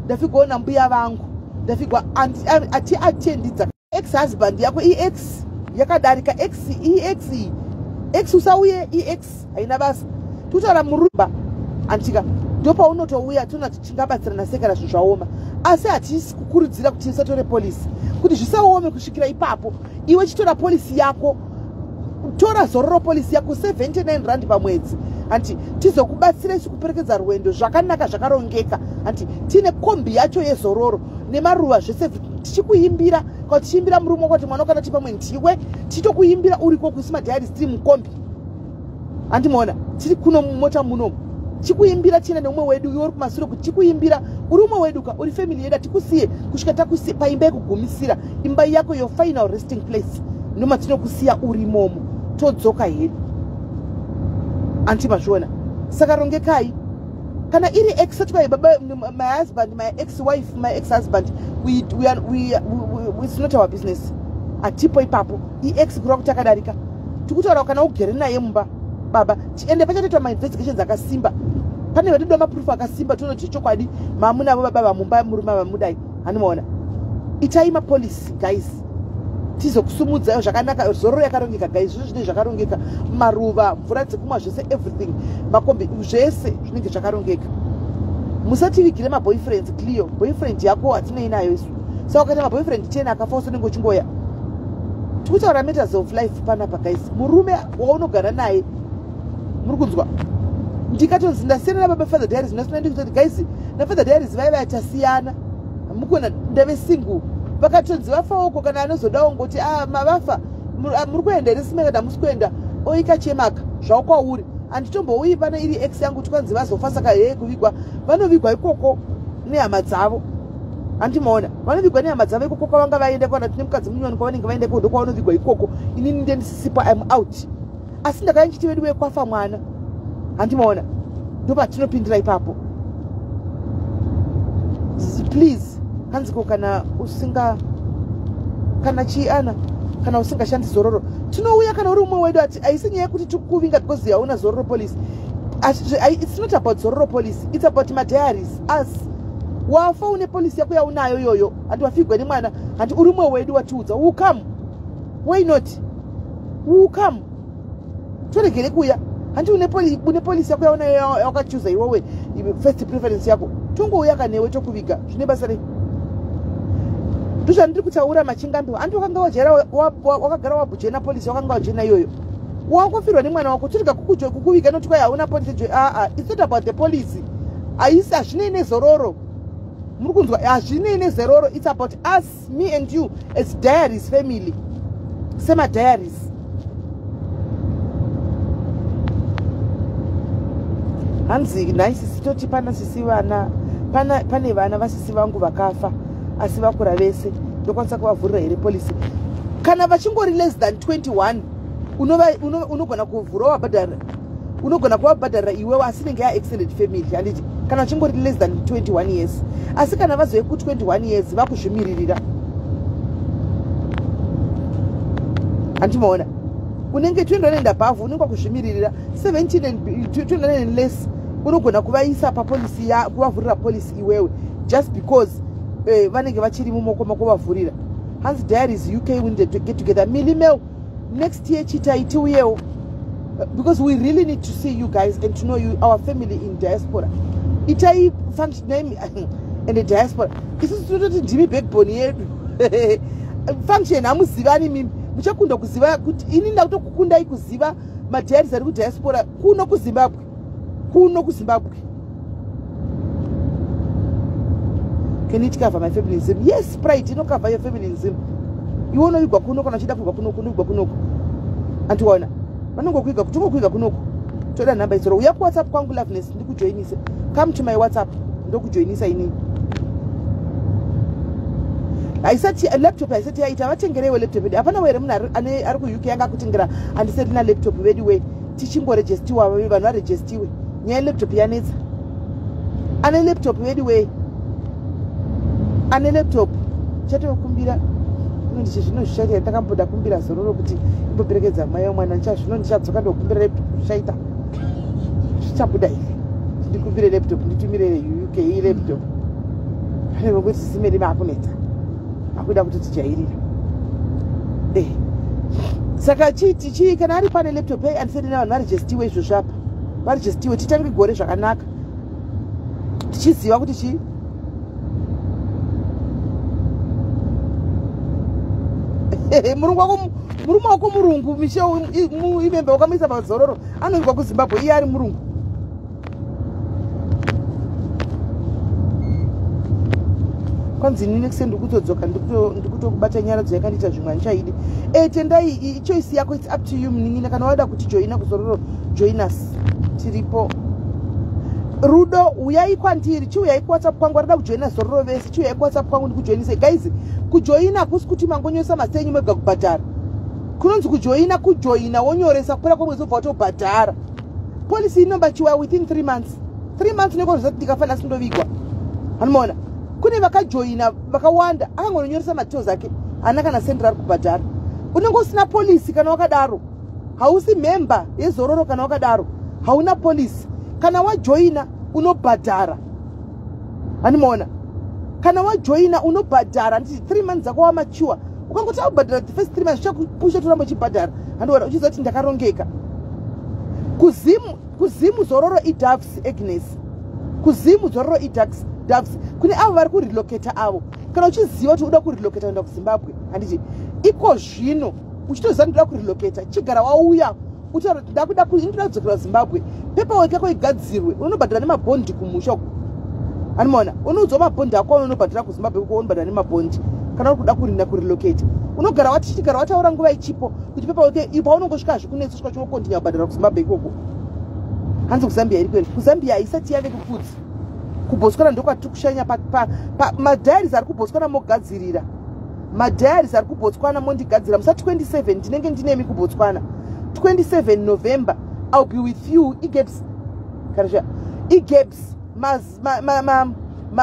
ndafigwawo nambuya vangu, ndafigwa. Ati attendidza ex husband yako. Iex yakadarika, ex, ex, ex, usauye. Ex haina basa. Tikutaura murumba, anditika ndopaunotouya, toona kuti tingabatsirana sei kana zvinhu zvaoma. Asi hatisi kukurudzira kuti usatore policy, kuti zvisaome kusvikira ipapo. Iwe chitora policy yako, tora Zororo policy yako, 79 rand pamwedzi, hanti tizokubatsira isu kuperekedza rwendo zvakanaka, zvakarongeka, hanti tiine kombi yacho yeZororo nemaruva, zvese, tichikuimbira kana tichiimbira murume wako kuti mwana wakana ti pamwe ndiwe, tichitokuimbira uriko kusi madiaries, tiri mukombi, handimaona, tiri kuno mumota munomu, chikuimbira tienda neumwe wedu, iwe uri kumasure, kuti chikuimbira uri umwe wedu ka, uri family yedu. Hatikusiye kusvika takusiye paimba yekugumisira, imba yako, your final resting place, ndomatinokusiya uri momo, todzoka hedu, anti mazviona. Saka rongekai. Kana iri ex, twa baba, my husband, my ex wife, my ex husband, we, are, we, we, it's not our business. Hatipo ipapo. Iex kureva kuti akadarika. Tikutaura kana ugere naye mumba, baba, ende pachatoitwa mainvestigations akasimba. Pane vatodiwa maproof akasimba, tonoti chokwadi mamunavo baba vamumba, murume vamudai, hanimaona. Itai mapolicy, guys, tizokusumudzayo zvakanaka. Zororo yakarongeka, guys, zvinhu zvinenge zvakarongeka, maruva, mvura dzekumwa, zvese, everything, makombi, zvese zvinenge zvakarongeka. Musativigire maboyfriends. Cleo, boyfriend yako hatinei nayo isu. Saka ukaita maboyfriend 10, akafa usanenge uchingoya. Tikutaura matters of life panapa, guys. Murume waunogara naye, muri kunzwa? Ndikatonzi ndasiyana nababa Father Diaries, ndasina ndikutoti, guys, naFather Diaries vaiva tasiyana, mukona ndave single. Vakatonzi vafaoko, kana anozodawo ngoti, a ah, mavafa, muri kuenda here simekati hamusi kuenda, oikachemaka zvavo kwauri. Handitombouyi pano iri ex yangu, tikwanzi vazofa, saka hee, kuvigwa vanovigwa ikoko nehama dzavo, handimaona, vanovigwa nehama dzavo ikoko kwavanga vaenda. Kana tine mukadzi munyowani kwavanenge vaenda ikoko, ndokwavanovigwa ikoko. Inini ndendisisipo, I'm out. Asi ndakaya nchiti vedu wekwafa mwana, handimaona, ndopatinopindira ipapo. Please, hanziko kana usinga, kana chii ana, kana usingashandi Zororo, tinouya. Kana uri umwe wedu, haisi nyaya yekuti tikuvinga because hauna Zororo policy. It's not about Zororo policy, it's about madiaries. As wafa une policy yako yaunayo iyoyo, handi wafigwa nemwana, handi uri umwe wedu, watiudza, will come. Why not? Will come. Toregere kuuya? Handi une policy yako yaunayo yawakachuza iwewe, first preference yako, tongouya kanewe, tokuviga. Zvine basa rei? Ndozvandiri kutaura. Machingambi, handi wakanga wajaira, wakagara wabhujena policy, wakanga wajena iyoyo, wakofirwa nemwana wako, torega kukuviga noti kwai hauna policy? Aa, it's not about the policy. Haisi, hazvinei neZororo. Muri kunzwa? Hazvinei neZororo. It's about us, me and you as Diaries family, semadiaries. Hanzi nhai sisi, toti pana sisi vana, pane vana vasisi vangu vakafa asi vakura vese, ndokwanisa kuvavhurira here policy? Kana vachingori less than 21, unogona kuvhura, wabhadhara, unogona kuvabhadharira iwewo, asi inenge yaextended family, handiti? Kana vachingori less than 21 years. Asi kana vazove ku21 years, vakuzvimiririra, handimaona, unenge 21 and above, unenge wakuzvimiririra. 17 and 21 and less, unogona kuvaisa papolicy, kuvavhurira policy iwewe, just because vanenge vachiri mumoko mako, vavhurira. Hanzi Diaries UK, we need to get together. Milimel, next year chitai tiuyewo, because we really need to see you guys and to know you, our family in diaspora. Itai function name and the diaspora. Isusu tinototi ndimi backbone yedu. Function hamuzivani mimi, muchakunda kuziva kuti ini ndakutokukundai kuziva madiaries ari kudiaspora kuno kuZimbabwe, kuno kuZimbabwe. Can it cover my family in Zim? Yes, Pride, inocover your family in Zim. Iwe unovigwa kuno, kana uchida kuigwa kunoku, unovigwa kunoku, andiona vanongokuiga, kutongokuiga kunoku. Toda nhamba idzoro. Uya kuWhatsApp kwangu, Loveness, ndikujoinise. Come to my WhatsApp, ndokujoinisa inini. Haisati laptop, haisati yaita. Vatengereiwe laptop yedu. Hapana were munhu ari kuUK anga akutengera. Handisati na laptop vedu we, tichingoregistiwa, vanhu varegistiwe. Nyaya yelaptop yanetsa. Ane laptop vedu we? Ane laptop chatokumbira ndichi zvino zvichaita. Ndakamboda kumbira Zororo kuti imboperekedza mai wamwana. Zvino ndichadzoka ndokumbira laptop, zvichaita, zvichabuda here? Ndikumbire laptop, nditumire UK laptop. Pane vokuti simeri maakunetsa, akuda kuti tijairira. Saka chiti chii kana ari pane laptop? Ei, andisati navanhu varegistiwe izvozvo apa, varegistiwe, titange gore zvakanaka tichiziva kuti chii. Murungu wako, murume wako murungu, Michel Imembe, wakamuisa paZororo, anoigwa kuZimbabwe iye ari murungu. Kwanzi inini kuse ndikutodzoka, ndikutokubata nyaradzo yakandiita zvimwe handichaidi. Tendai, ichoice yako, it's up to you, munin'ina. Kana wada kuti joina kuZororo, join us, tiripo. Rudo, uyai kwandiri, chiuyai kuWhatsApp kwangu. Arida kujoina Zororo vese, chiuyai kuWhatsApp kwangu ndikujoinise. Guys, kujoina hakusi kuti mangonyoresa mazita enyu mega kubhadhara. Kunonzi kujoina, kujoina wonyoresa, kupera kwemwedzi wobva watobhadhara. Policy inombachiwa within 3 months. 3 months nekoziva kuti ndikafanira sindovigwa. Anomaona kune vakajoina vakawanda, akangononyoresa madetails ake, haana kana sendi ari kubhadhara. Unenge usina policy kana wakadaro, hausi member yeZororo kana wakadaro, hauna policy. Kana wajoina unobhadhara, handimaona? Kana wajoina unobhadhara, nditi 3 months dzako wamachiwa, ukangoti aubhadhara the first 3 months, zvichakupusha toramba uchibhadhara. Handiona uchiziva kuti ndakarongeka. Kuzimu, kuzimu Zororo iDoves, Agnes, kuzimu Zororo iDoves. Kune avo vari kurelocata avo, kana uchiziva kuti uda kurelocata kuenda kuZimbabwe, handiti iko zvino uchitoziva kuti ndoda kurelocata, chigara wauya utaura kuti ndakuda, ndoda kudzokera kuZimbabwe, paperwork yako igadzirwe. Unobhadhara nemabhondi kumusha uko, anomaona? Unoudzwa mabhondi ako unobhadhara kuZimbabwe uko, unobhadhara nemabhondi. Kana uri kuda kurinda kurelocata, unogara watichigara wataura nguva ichipo kuti paperwork paunongosvika zvikunetsa, svika chingokontinya kubhadhara kuZimbabwe ikoko. Hanzi kuZambia iri kwenu? KuZambia haisati yave kufudzi. KuBotswana ndokwatiri kushanya. Madiaries ari kuBotswana, mogadzirira madiaries ari kuBotswana, mondigadzira musa 27 ndinenge ndinemi kuBotswana. 27 November I'll be with you. Igebs karasha, igebs,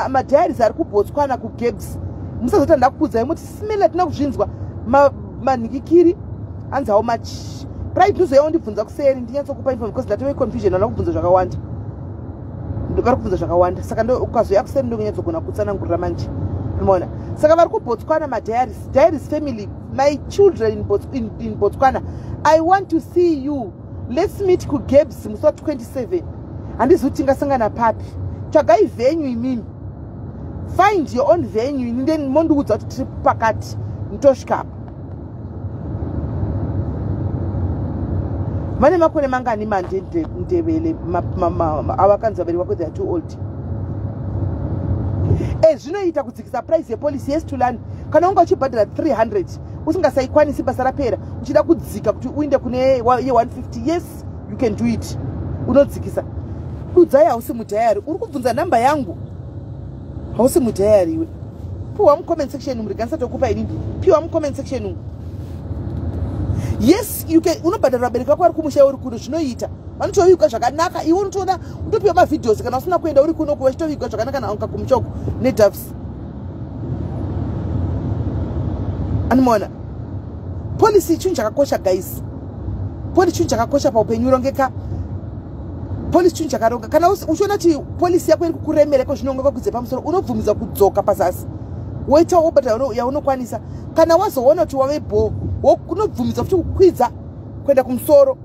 madiaries ari kuBotswana kuGebs. Musazoti ndakuudzai muti simeli hatina kuzvinzwa. Manhikikiri hanzi how much pride? Ndinozoyawo ndibvunza kuseri ndinyatsokupa info because ndatove confusion. Vana kubvunza zvakawanda, vari kubvunza zvakawanda, saka ukazoya kuseri ndonyatsogona kutsanangurira manje, unoona? Saka vari kuBotswana, madiaries, diaries family, my children in Botswana, I want to see you. Let's meet kuGabs musi wa27. Handizi kuti tingasangana papi. Tsvagai venue imimi, find your own venue, ini then mondiudza kuti tiri pakati, nditosvikapo. Vane makore mangani Mandebele avakanzi vabereki vako they are too old? Zvinoita kudzikisa price yepolicy, yes, Tulani. Kana unga uchibhadhara 300 usingasaikwanisi, basa rapera, uchida kudzika kuti uinde kune ye150, yes, you can do it, unodzikisa. Dudzai, hausi mudiary, uri kubvunza nhamba yangu, hausi mudiary iwe. Piwa mucomment section, muriganisa tokupa inini, piwa mucomment section umu. Yes, you can. Unobhadhara vabereki vako vari kumusha uri kuno, zvinoita, vanotovigwa zvakanaka. Iwe unotoona, utopiwa mavideos kana usina kuenda, uri kunoku vachitovigwa zvakanaka naunka kumushoko neDoves. Anomaona policy chinhu chakakosha, guys. Policy chinhu chakakosha paupenyu. Rongeka, policy chinhu chakaronga. Kana uchiona kuti policy yako iri kukuremera iko zvinonga kwakudze pamusoro, unobvumidza kudzoka pazasi, woita wobhadhara yaunokwanisa. Kana wazoona kuti wave bho, unobvumidza futi kukwidza kuenda kumusoro,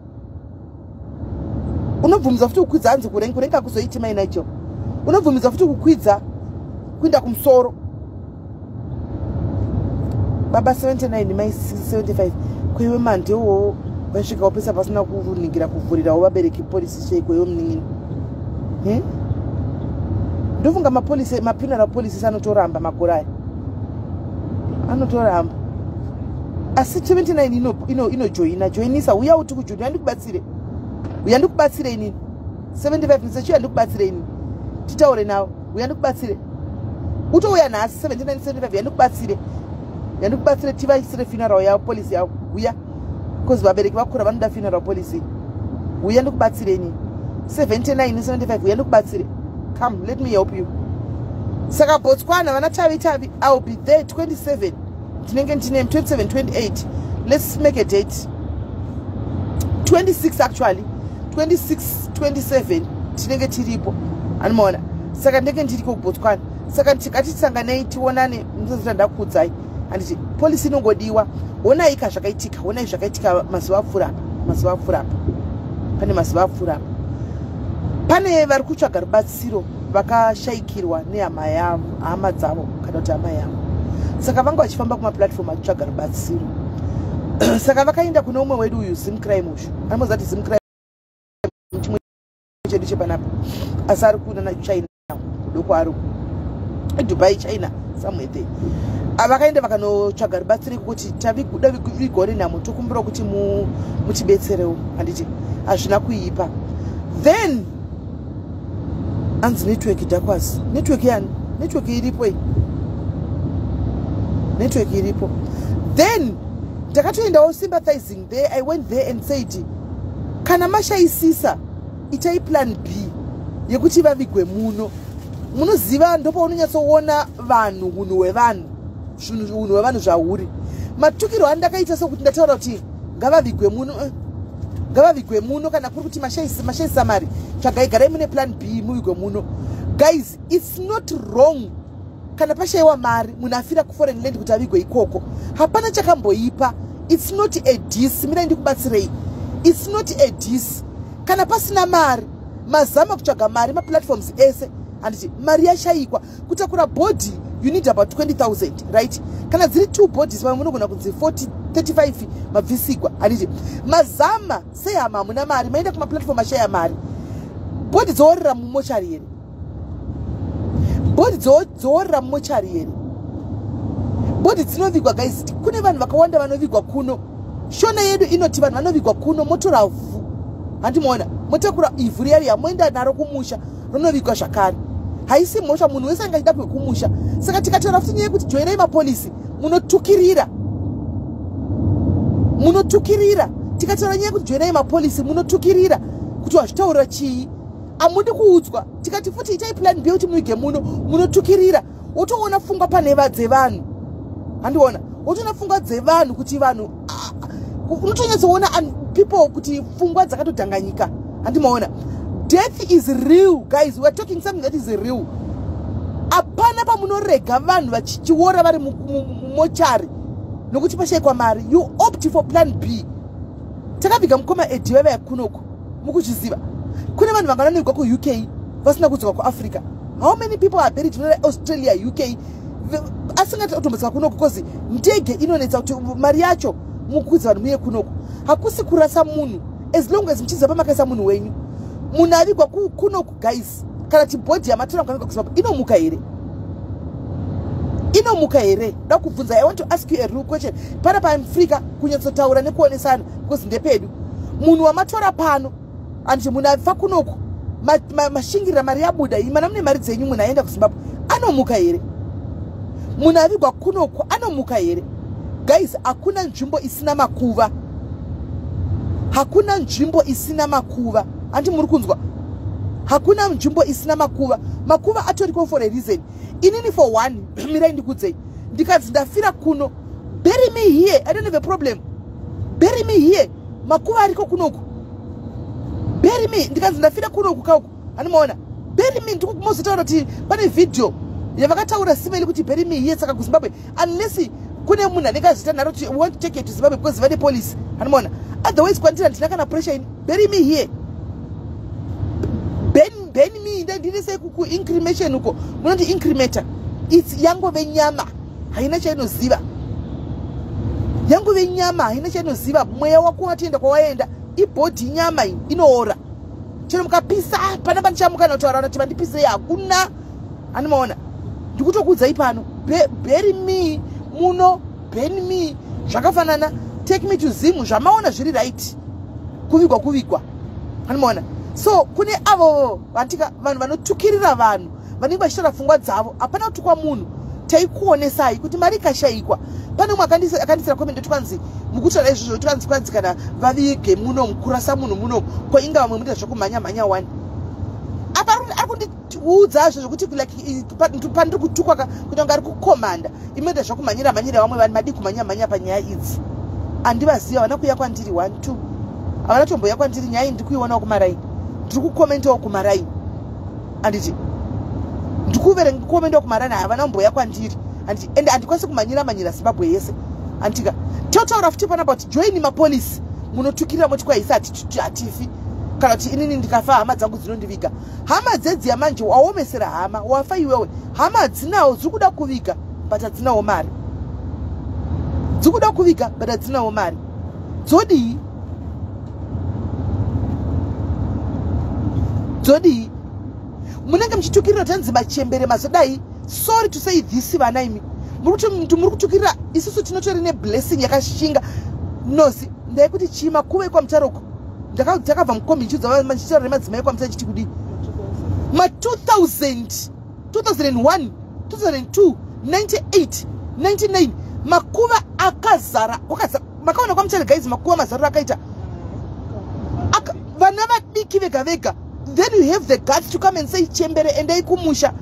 unobvumidza futi kukwidza. Hanzi kurenga, kurenga kuzoiti mai Nigel, unobvumidza futi kukwidza kuenda kumusoro. Baba 79, mai 75, kweiwe mandewowo vasvika wopesa pasina kuningira kuvhurirawo vabereki policy sheiko iwe munin'ini? Ndofunga mapolicy, mafuneral policies anotoramba makore aya, anotoramba. Asi 79 inojoina, joinisa, uya uti kujoina, ndikubatsire, uya ndikubatsire inini. 75 nisechiuya ndikubatsire inini, titaure navo, uya ndikubatsire. Utouya nhasi, 79, 75, yandikubatsire, yandikubatsire, tivaisire funeral yavo policy yavo. Uya, because vabereki vakura vanoda funeral policy. Uya ndikubatsire inini, 79, 75, uya ndikubatsire. Come, let me help you. Saka Botswana, vana Tavi Tavi, I will be there 27. Ndinenge ndine 27, 28. Let's make a date, 26 actually, 26, 27 tinenge tiripo, anomaona. Saka ndinenge ndiriko kuBotswana. Saka tikatisanganei, tionane. Ndozota ndakuudzai, handiti? Policy inongodiwa. Honai ka zvakaitika, honai zvakaitika mazuva apfuura apa, mazuva apfuura apa. Pane mazuva apfuura apa, pane vari kutsvaga rubatsiro vakashayikirwa nehama yavo, hama dzavo kana kuti hama yavo. Saka vanga vachifamba kumaplatform achitsvaga rubatsiro. Saka vakaenda kune umwe wedu uyu, Zimcrime uyu. Anomoziva kuti Zimcrime chimwe chedu chepanapa, asi ari kuna naChina kudoko, ari Dubai, China, somewhere there. Vakaenda vakanotsvaga rubatsiro kuti taviguda vigwa nenhamo, tokumbira kuti mutibetserewo, handiti? Hazvina kuipa. Then anzi network dhakwazi. Network yani? Network iripo iyi, network iripo. Then ndakatoendawo sympathizing there. I went there and said, kana mashayisisa, itai plan B yekuti vavigwe muno. Munoziva, ndopaunonyatsoona vanhu, unhu hwevanhu, unhu hwevanhu zvahuri. Matukirwo andakaita, sokuti ndataura kuti ngavavigwe muno, ngavavigwe muno. Kana kuri kuti mashayisa mari, tsvagai, garai mune plan B, muvigwe muno. Guys, it's not wrong kana pashayiwa mari, munhu afira kuforeign land, kuti avigwe ikoko. Hapana chakamboipa. It's not a diss. Mirai ndikubatsirei. It's not a diss kana pasina mari. Mazama kutsvaga mari, maplatforms ese, handiti? Mari yashayikwa. Kutakura body, you need about 20 000, right? Kana dziri two bodies, vamwe munogona kunzi 40, 35 mabvisigwa, handiti? Mazama sehama, hamuna mari, maenda kumaplatform, ashaya mari. Body dzoorera mumochari here? Body dzoorera mumochari here? Body dzinovigwa, guys. Kune vanhu vakawanda vanovigwa kuno. Shona yedu inoti vanhu vanovigwa kuno, motora vhu, handimaona? Motakura ivhu riya riya, moenda naro kumusha, ronovigwa zvakare. Haisi mhosva. Munhu wese anga achida kwekumusha. Saka tikataura futi nyaya yekuti joinai mapolicy, munotukirira, munotukirira. Tikataura nyaya yekuti joinai mapolicy, munotukirira kuti wazvitaurira chii, hamudi kuudzwa. Tikati futi itai plan B kuti muige muno, munotukirira. Wotoona pfungwa pane dzevanhu, handiona? Wotoona pfungwa dzevanhu kuti vanhu, unotonyatsoona people kuti pfungwa dzakatodhanganyika, handimaona? Death is real, guys. We are talking something that is real. Hapana pamunorega vanhu vachichiora vari mumochari nokuti pashayikwa mari. You opt for plan B. Takaviga mukoma Edi vaiva yakunoku, mukuzviziva. Kune vanhu vanganovigwa kuUK vasina kudzoka kuAfrica. How many people are buried in Australia, UK, asingatombosika kunoku? Because ndege inonetsa kuti mari yacho mukwidza vanhu muye kunoku. Hakusi kurasa munhu, as long as muchiziva pamakaisa munhu wenyu. Munhu avigwa kunoku, guys, kana ti body yamatora mukaviga kuZimbabwe, inomuka here? Inomuka here? Da kubvunza. I want to ask you a real question pana paAfrica, kunyatsotaura nekuonesana, because ndepedu. Munhu wamatora pano, anditi munhu afa kunoku, mashingirira, mari yabuda, imana mune mari dzenyu, munhu aenda kuZimbabwe, anomuka here? Munhu avigwa kunoku anomuka here? Guys, hakuna nzvimbo isina makuva, hakuna nzvimbo isina makuva, handi muri kunzwa? Hakuna nzvimbo isina makuva. Makuva atoriko for a reason. Inini for one, mirai ndikudzei, ndikanzi ndafira kuno, bury me here, I don't have a problem. Bury me here. Makuva ariko kunoku. Bury me. Ndikanzi ndafira kunoku kauku, handimaona? Bury me. Ndikumozotaura kuti pane vhidhiyo yavakataura simeli kuti bury me here. Saka kuZimbabwe, unless kune munhu anenge azviita nharo kuti want to take it to Zimbabwe because vane policy, handimaona? Otherwise kwandira ndina kana pressure ini. Bury me here, burn me. Ndiri sei kuincremation uko munoti incremata? Its yangove nyama, haina chainoziva. Yangove nyama, haina chainoziva. Mweya wako watoenda kwawaenda. Ibody, nyama iyi inoora. Chero mukapisa pana pandichamuka notaura kuti vandipisei, hakuna, handimaona? Ndikutokuudzai pano, bury me muno, burn me zvakafanana. Take me to Zim, zvamaona zviri right. Kuvigwa kuvigwa, handimaona? So kune avo vatika vanhu vanotukirira vanhu vanenge vachitaura pfungwa dzavo, hapana kutukwa munhu. Taikuonesai kuti mari ikashayikwa. Pane umwe akandisira comment, twanzi mukutaura izvozvo, twanzi kwanzi kana vavige muno, mukurasa munhu muno, ko inga vamwe muita zvekumhanya mhanya wani. Apa ari kundi Kutiudza zvo zvekuti like pandiri kutukwa kuita kunge ari kukomanda. Imoita zvakumhanyira mhanyira vamwe vanhu. Madii kumhanya mhanya panyaya idzi? Handivaziva, havana kuuya kwandiri. One, two, havana tomboya kwandiri. Nyaya iyi ndiri kuionawo kumaraini, ndiri kukomentawo kumaraini. Handiti ndikuverenga kukomentawo kumaraini? Havana kumboya kwandiri, handiti? Ende handikwanisi kumhanyira mhanyira Zimbabwe yese, handitika? Totaura futi panapa kuti join mapolisi. Munotukirira moti kwaisa hatifi, kana kuti inini ndikafa hama dzangu dzinondiviga. Hama dzedziya manje waomesera hama. Wafa iwewe, hama hadzinawo, dziri kuda kuviga but hadzinawo mari. Dziri kuda kuviga but hadzinawo mari. Dzodii? Dzodii? Munenge muchitukirira tanzi machembere mazodai. Sorry to say this, vana imi muri kutukirira isusu tinotori neblessing yakashinga nozi. Ndaikuti chii? Makuva ekwaMutaroko, takabva mukombi ndichiudza nemadzimai ekwaMutare chiti kudii? Ma2000, 2001, 2002, 98, 99, makuva akazara. Makaona kwaMutare, guys, makuva mazariro akaita vana vadiki vega vega. Then you have the guts to come and say chembere endai kumusha.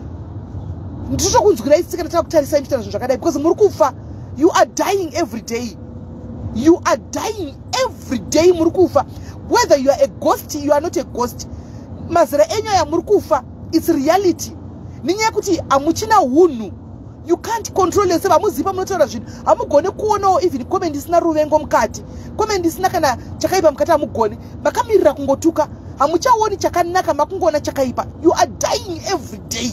Nditokunzwirai tsika takutarisai muchitaura zvinhu zvakadai, because muri kufa. You are dying every day, you are dying every day. Muri kufa whether you are a ghost, you are not a ghost. Mazera enyu aya muri kufa. It's reality, nenyaya yekuti hamuchina unhu. You can't control yourself. Hamuzivi pamunotaura zvinhu, hamugoni kuonawo even comment isina ruvengo mukati, comment isina kana chakaipa mukati. Hamugoni, makamirira kungotuka. Hamuchaoni chakanaka, makungoona chakaipa. You are dying every day,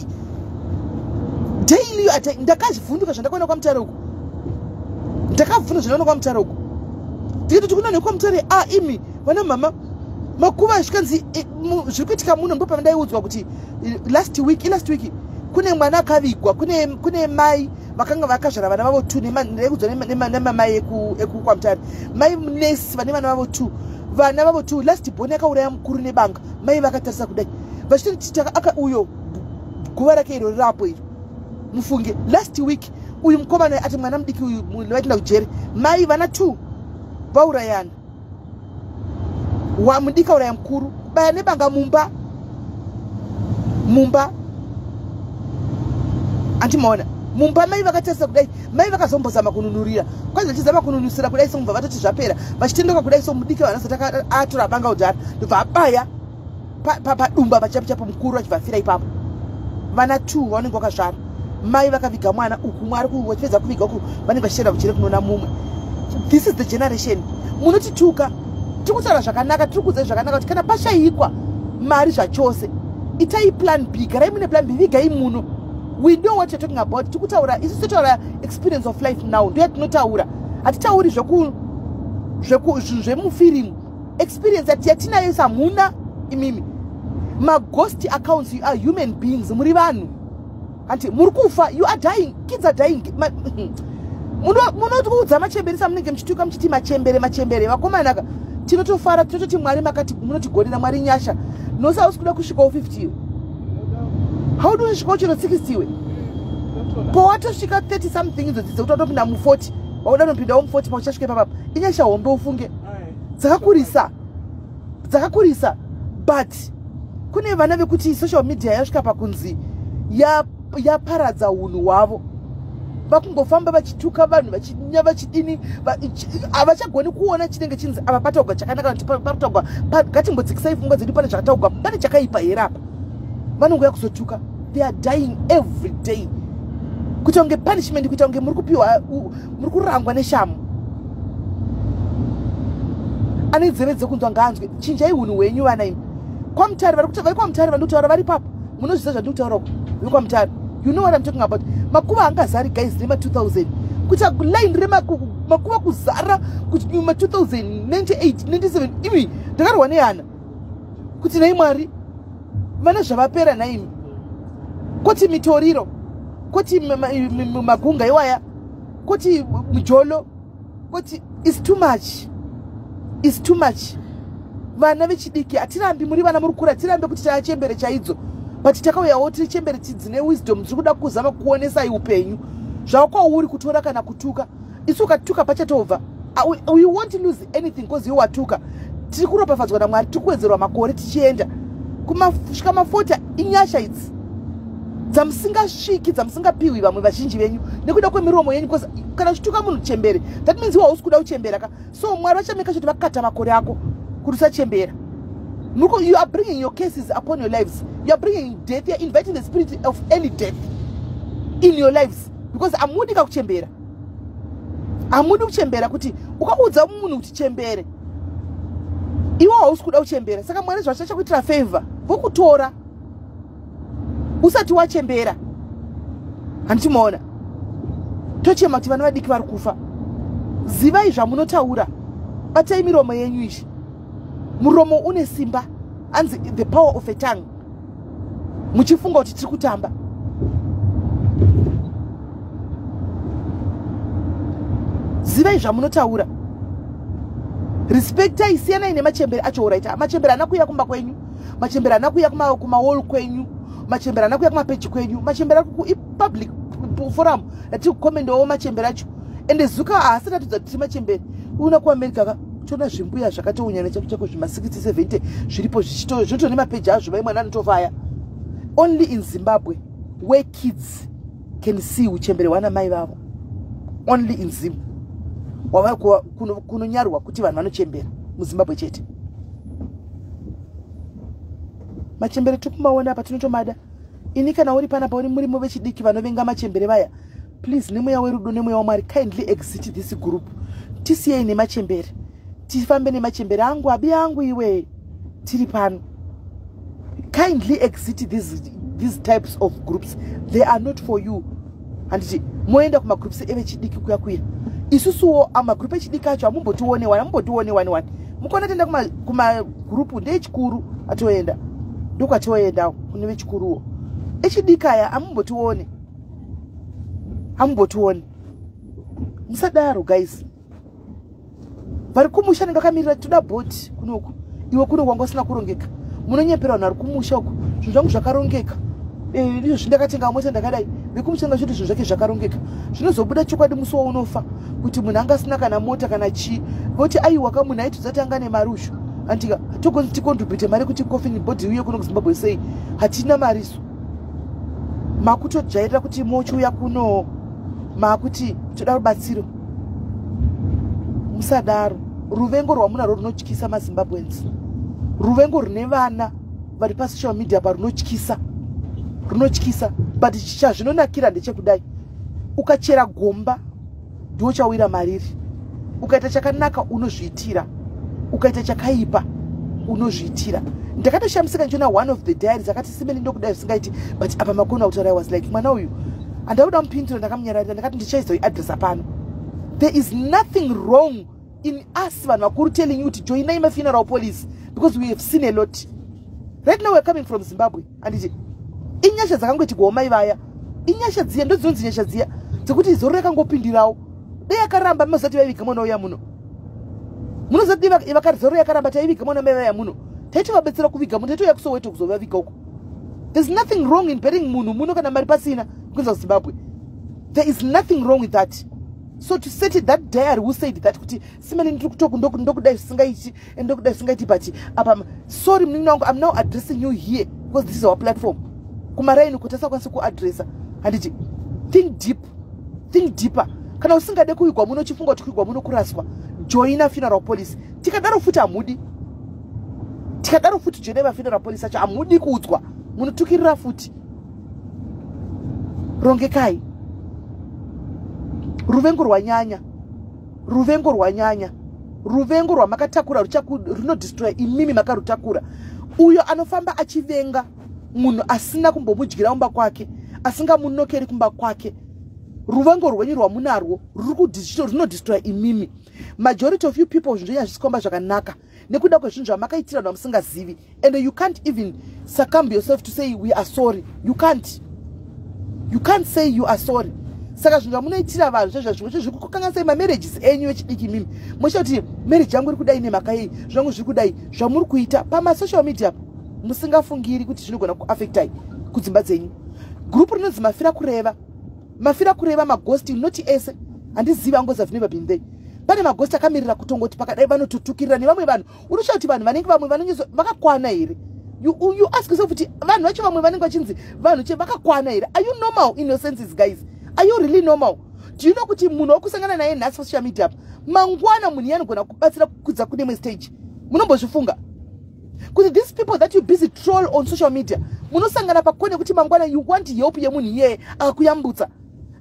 daily you are dying. Ndakazvivhunduka zvandakaona kwaMutare uku. Ndakavhunduka zvandakaona kwaMutare uku. Ndikati kuna nekwaMutare, a imi vana mama, makuva zvikanzi zviri kuitika muno. Ndo pamandaiudzwa kuti last week, ilast week, kune mwana akavigwa. Kune mai vakanga vakazvara vana vavo two. Ndaikudzwa nemamai ekukwaMutare, mai nesi vane vana vavo two, vana vavo two. Last born akauraya mukuru nebanga, mai vakatarisa kudai vachitoti uyo guva rake iro rirapo iro. Mufunge, last week uyu mukomana ati mwana mudiki uyu vaitenda kujeri, mai vana two vaurayana. Wamudiki auraya mukuru, baya nebanga mumba mumba. Andimaona mumba, mai vakatarisa kudai. Mai vakazombozama kununurira, kwanzi vachizama kununusira kudai, somubva vatoti zvapera, vachitendoka kudai, so mudiki vanasati atora banga kudhara, ndobva abaya padumba pachapo chapo mukuru, achibva afira ipapo. Vana two vanenge vakazvara, mai vakaviga mwana uku, mwari vachipedza kuviga uku, vanenge vachienda kuchere kunoona mumwe. This is the generation munotituka. Tiri kutaura zvakanaka, tiri kuudzai zvakanaka kuti kana pashayikwa mari zvachose, itai plan B, garai mune plan B, vigai muno. We know what you're talking about. Tiri kutaura isu, totaura experience of life now, ndo yatinotaura. Hatitauri zvinhu zvemufirimu. Experience yatinayo samuna imimi maghost accounts. You are human beings, muri vanhu, hanti? Muri kufa, you are dying, kids are dying. Munotiudza machembere samunenge muchituka muchiti machembere, machembere. Vakomanaka, tinotofara, tinototi Mwari makati munotigonera, Mwari nyasha. Nosi hausi kuda kusvikawo 50 iwe, haudi kusvikawo chero 60 iwe. Powatosvika 30 something idzo dzidze kuti watopinda mu40, wauda nopindawo mu40, pauchasvika ipapapa inyasha hombe, ufunge. Dzakakurisa, dzakakurisa. But kune vana vekuti social media yasvika pakunzi yaparadza unhu hwavo. Vakungofamba vachituka vanhu, vachinya, vachidini. Havachagoni kuona chinenge chinzi ava pataugwa chakanaka, kuti pataugwa, ngatimbodzikisai pfungwa dzedu, pane zvakataugwa, pane chakaipa here apa? Vanongoya kuzotuka. They are dying every day, kuita kunge punishment, kuita kunge muri kupiwa, muri kurangwa neshamu. Ane nzeve dzekunzwa ngaanzwe. Chinjai unhu hwenyu, vana imi. KwaMutare, vari kwaMutare vandikutaura vari papo, munozviziva zvandikutaura uko. VekwaMutare, you know what I'm talking about. Makuva angazari, guys, nema2000, kuita line remakuva kuzara kuti ma2098, 97. Imi, ndakarwa nehana kuti nhai Mwari, vana zvavapera nhaimi. Koti mitoriro, koti magunga iwaya, koti mujolo, koti is too much, is too much. Vana vechidiki, hatirambi muri vana, muri kura. Tirambe kuti taachembere chaidzo, but takauyawo tiri chembere dzine wisdom, dziri kuda kuzama kuonesai upenyu. Zvakwauri kutora kana kutuka isu, ukatuka pachatobva. We won't lose anything because iwe watuka. Tiri kuropafadzwa naMwari, tiri kuwedzerwa makore tichienda kusvika ma40. Inyasha idzi. Dzamusingasviki, dzamusingapiwi vamwe vazhinji venyu nekuda kwemiromo yenyu, because kana uchituka munhu chembere, that means iwe hausi kuda kuchembera ka. So Mwari vachameka choti vakata makore ako kuti usachembera. You are bringing your cases upon your lives. You are bringing death. You are inviting the spirit of early death in your lives, because hamudi kakuchembera, hamudi kuchembera. Kuti ukaudza munhu kuti chembere, iwe hausi kuda kuchembera, saka Mwari zvachachakuitira favor, vokutora usati wachembera. Handichimaona tochema kuti vana vadiki vari kufa. Zivai zvamunotaura, batai miromo yenyu. Izvi, muromo une simba, anzi the power of a tongue. Muchifunga kuti tiri kutamba. Zivai zvamunotaura, respectai, siyanai nemachembere acho. Alright, machembere haana kuuya kumba kwenyu, machembere haana kuuya kumawall kwenyu, machembere haana kuuya kumapeji kwenyu. Machembere ari ipublic forum ratiri kukomendawo machembere acho. Ende zuka haasati atidza kuti tiri machembere. Una kuAmerica ka, toona zvimbuya zvakatounyana chako chako, zvima60 70 zviripo, zvitone mapeji azvo, vai mwana anotofaya. Only in Zimbabwe where kids can see uchembere hwana mai vavo. Only in Zim kunonyarwa kuti vanhu vanochembera, muZimbabwe chete. Machembere tikumaona apa, tinotomada. Ini kana uri panapa, uri murimo vechidiki vanovenga machembere vaya, please, nemweya werudo, nemweya waMwari, kindly exit this group. Tisiyei nemachembere, tifambe nemachembere angu, abi angu iwe, tiri pano. Kindly exit these types of groups, they are not for you. Handiti moenda kumagroups evechidiki kuya kuya? Isusuwo amagroup echidiki acho hamumbotione wani, hamumbotione wani wani. Mukaona toenda kumagrupu ndechikuru, atoenda ndokwatoendawo kune vechikuruwo. Echidiki aya hamumbotione, hamumbotione. Musadaro guys. Vari kumusha nenge vakamirira, toda bhoti kunoku, iwe kuno kwanga usina kurongeka. Munonyepera vanhu vari kumusha uku, zvinhu zvangu zvakarongeka, izvozvi ndakatenga mota, ndakadai. Vekumusha ngachoti zvinhu zvake zvakarongeka, zvinozobuda chokwadi musi waunofa kuti munhu anga asina kana mota kana chii. Voti aiwa ka, munhu aitudza kuti anga nemari ushu. Andika togonzi ticontribute mari kuti coffin body uye kuno kuZimbabwe sei? Hatina mari isu. Makutojairira kuti mochiuya kuno maakuti toda rubatsiro. Musadaro. Ruvengo rwamunarwo runotyisa maZimbabweans. Ruvengo rune vana vari pasocial media pa runotyisa, runotyisa. But chazvinonakira ndechekudai, ukachera gomba ndiwo chawira mariri. Ukaita chakanaka unozviitira, ukaita chakaipa unozviitira. Ndakatoshamisika ndichiona one of the diaries akati, "Simeni, ndokudai zvisingaiti, but apa makona kutaura." I was like, mwana uyu handakuda mupindura. Ndakamunyararira, ndakati ndichaizoi pano. There is nothing wrong in us vanhu vakuru telling you kuti joinai mafuneral policy, because we have seen a lot. Right now weare coming from Zimbabwe. Handiti inyasha dzakangoitigwawo mai vaya? Inyasha dziya, ndo dzinonzi nyasha dziya dzekuti zoro rakangopindirawo. Dei akaramba, mazati vaiviga mwana uya muno. Munozati zoro yakaramba, taiviga mwana mai vaya muno, taitovabetsera kuviga muno, taitouya kuSoweto kuzovaviga uko. There's nothing wrong in burying munhu muno kana mari pasina kuenza kuZimbabwe. There is nothing wrong with that. So to set it, that diary who said that kuti, "Simani, ndiri kutoku ndokudai zvisingaiti, ndokudai zvisingaiti, but apa," sorry munin'ina wangu, I'm now addressing you here because this is our platform. Kumaraini kuti asakwanisi kuadressa. Handiti think deep, think deeper. Kana usingade kuigwa muno, uchifunga kuti kuigwa muno kuraswa, joina funeral policy. Tikadaro futi hamudi, tikadaro futi joinai mafuneral policy acho, hamudi kuudzwa, munotukirira futi. Rongekai. Ruvengo rwanyanya, ruvengo rwanyanya. Ruvengo rwamakatakura runodestroya imimi makarutakura. Uyo anofamba achivenga munhu asina kumbomudyira kumba kwake, asingamunokeri kumba kwake, ruvengo rwenyu rwamunarwo runodestroya imimi. Majority of you people, zvinhu zvenyu hazvisi zvakanaka nekuda kwezvinhu zvamakaitira vanhu vamusingazivi, and you can't even succumb yourself to say we are sorry. You can't, you can't say you are sorry. Saka zvinhu zvamunoitira vanhu zvezva zvimwe zvo zviri kukanganisai mamarriages enyu echidiki. Imimi mochita kuti marriage yangu iri kudai nemhaka yei, zvangu zviri kudai. Zvamuri kuita pamasocial media musingafungiri kuti zvinogona kuaffectai kudzimba dzenyu. Gurupu rinonzi Mafira Kureva, Mafira Kureva, maghost, not ese, handizivi angozi, have never been there. Pane maghost akamirira kutongoti pakadai vanototukirira nevamwe vanhu. Unoshaa kuti vanhu vanenge vamwe vanonyeso vakakwana here? You ask yourself kuti vanhu vacho vamwe vanenge vachinzi vanhu che vakakwana here? Are you normal in your senses, guys? Are you really normal? Do you know kuti munhu wakusangana naye nhasi pasocial media apa, mangwana munhu iye anogona kubatsira kukudza kune imwe stage? Munombozvifunga kuti these people that you busy troll on social media, munosangana pakone kuti mangwana you want help yemunhu iyeye akakuyambutsa?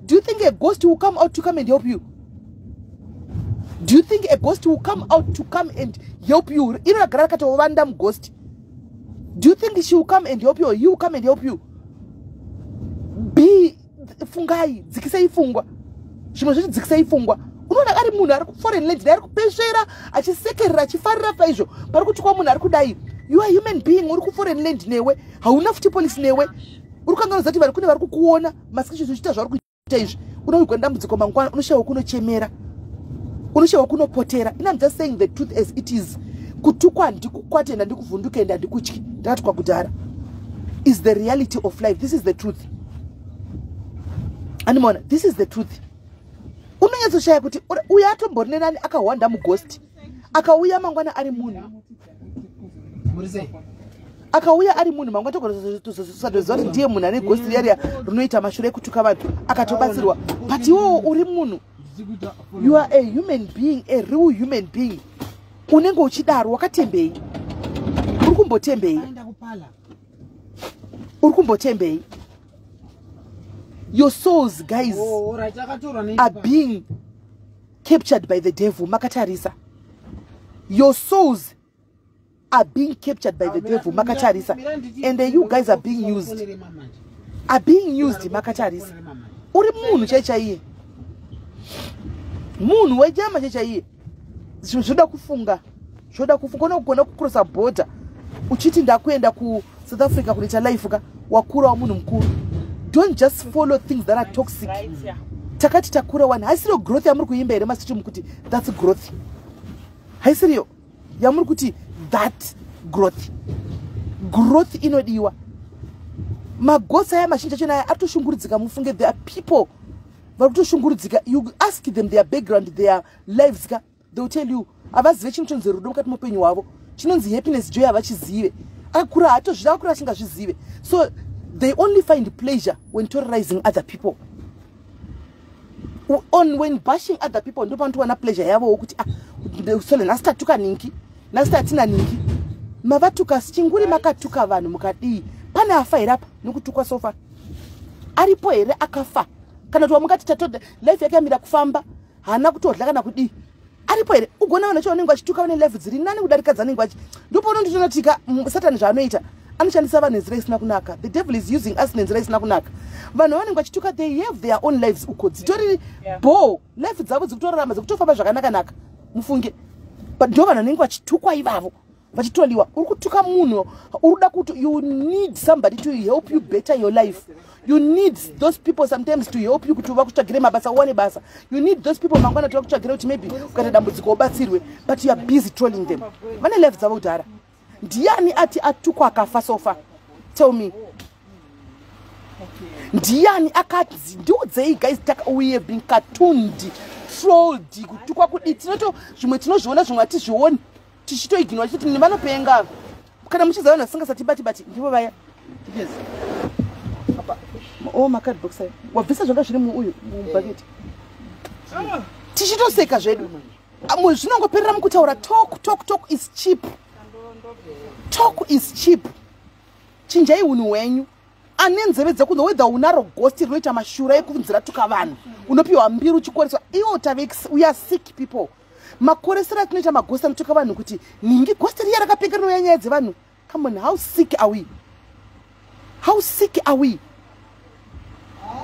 Do you think a ghost will come out to come and help you? Do you think a ghost will come out to come and help you? Iro ragara rakatovanda mughost. Do you think she will come and help you or he will come and help you? Be fungai, dzikisai pfungwa. Zvimwe zvacho dzikisai pfungwa. Unoona ari munhu ari kuforeign land, ari kupesvera, achisekerera, achifarira paizvo pari kutukwa munhu ari kudai. You are human being, uri kuforeign land newe, hauna futi polisi newe. Uri kukanganisa kuti vari kune vari kukuona masketches uchiita zvauri kuita izvi. Unowigwa nedambudziko mangwana, unoshayiwa kunochemera, unoshayiwa kunopotera. In I'm just saying the truth as it is. Kutukwa handikukwate, enda ndikuvhunduke, enda ndikutyi. Ndakatukwa kudhara. Is the reality of life. This is the truth. Animona, this is the truth. Unonyatsoshaya kuti uyo atombori nenani akahwanda mughost, akauya mangwana ari munhu, akauya ari munhu mangwana, togotosadoziva kuti ndiye munhu ane ghost riya riya rinoita mashure ekutuka vanhu, akatobatsirwa. But iwowo uri munhu, you are a human being, a real human being, unenge uchidaro, wakatembei? Uri kumbotembei? Uri kumbotembei? Your souls, guys, are being captured by the devil makatarisa. Your souls are being captured by the devil makatarisa, and you guys are being used, are being used makatarisa. Uri munhu chai chaiye, munhu wenyama chai chaiye. Zvinhu zvoda kufunga, zvoda kufunga. Unogona kucrossa border uchiti ndakuenda kuSouth Africa kunoita life ka. Wakura, wamunhu mukuru. Don't just follow things that are toxic. Takati takura wani. Haisiriyo growth yamuri kuimba here masichi mukuti that's growth? Haisiriyo yamuri kuti that growth? Growth inodiwa. Maghosts aya mazhinji achona aya ari. Mufunge, there are people vari kutoshungurudzika. You ask them their background, their lives ka, they will tell you havazive chinhu chinonzi rudo mukati meupenyu hwavo, chinonzi happiness, joy havachizive. Akakura hatozvida, akakura asingazvizive. So they only find pleasure when terrorizing other people, on when bashing other people. Ndo panotowana pleasure yavowo kuti, "Ah, sole nhasi tatuka ningi, nhasi tatina ningi." Mavatuka chinguri, makatuka vanhu mukadii? Pane afa here apa nekutukwa so far? Aripo here akafa, kana kuti wamungati tatoda life yake yamira kufamba, haana kutodla kana kudii? Aripo here? Ugona vanhu vacho vanenge vachituka vane life dziri nani kudarika dzanenge vachi. Ndopaunonditonotika Satani zvaanoita, anoshandisa vanhu nenzira isina kunaka. The devil is using us nenzira isina kunaka. Vanhu vanenge vachituka, they have their own lives uko dzitori bo life dzavo dzikutorarama, dzikutofamba zvakanaka-naka, mufunge. But ndo vanhu vanenge vachitukwa ivavo, vachitoliwa. Uri kutuka munhu, uri kuda kuti, you need somebody to help you better your life. You need those people sometimes to help you kuti vakutsvagire mabasa, uwane basa. You need those people mangwana kuti vakutsvagire kuti maybe ukaita dambudziko ubatsirwe. But you are busy trolling them. Vane life dzavo kudhara. Ndiani ati atukwa akafa so far? Tell me, ndiani akadzi? Ndiudzei, guys. We have been cartooned, trolled, kutukwa kudii. Tinoto zvimwe tinozviona, zvimwe hatizvioni, tichitoignora chiti nevanopenga. Kana muchiziva vanhu vasingasati bati bati, ndivo vaya. O macardbox aya wabvisa, zvanga zviri muuyu mubhaketi, tichitoseka zvedu. Zvinongoperera mukutaura. Talk, talk, talk is cheap. Talk is cheap. Chinjai unhu hwenyu. Ane nzeve dzekunzwa, whether unaro ghost rinoita mashura ekunzi ratuka vanhu, unopiwa mbiri uchikoreswa iwo. Tave, we are sick people. Makoresero atinoita maghost anotuka vanhu kuti ningi ghost riya rakapenga rinouya nyaya dzevanhu. Come on, how sick are we? How sick are we?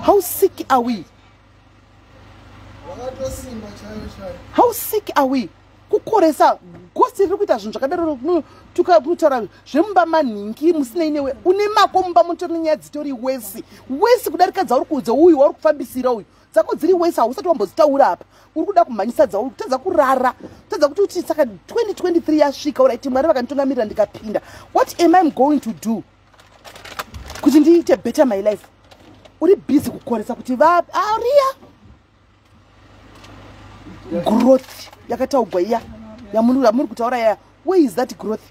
How sick are we? How sick are we? Kukoresa ghost riri kuita zvinhu zvakadaro, tuka kutaura zvemumba manhingi musinei newe. Une mako mumba mutori nenyaya dzitori worse, worse kudarika dzauri kuudza uyu wauri kufambisira uyu. Dzako dziri worse, hausati wambodzitaura apa. Uri kuda kumhanyisa dzauri kutadza kurara, kutadza kuti uti saka 2023 yasvika, uraiti Mwari vakanditungamirira ndikapinda, what am I going to do kuti ndiite better my life? Uri busy kukoresa kuti vaariya growth yakataugwa iya yamuri kutaura yaya. Where is that growth?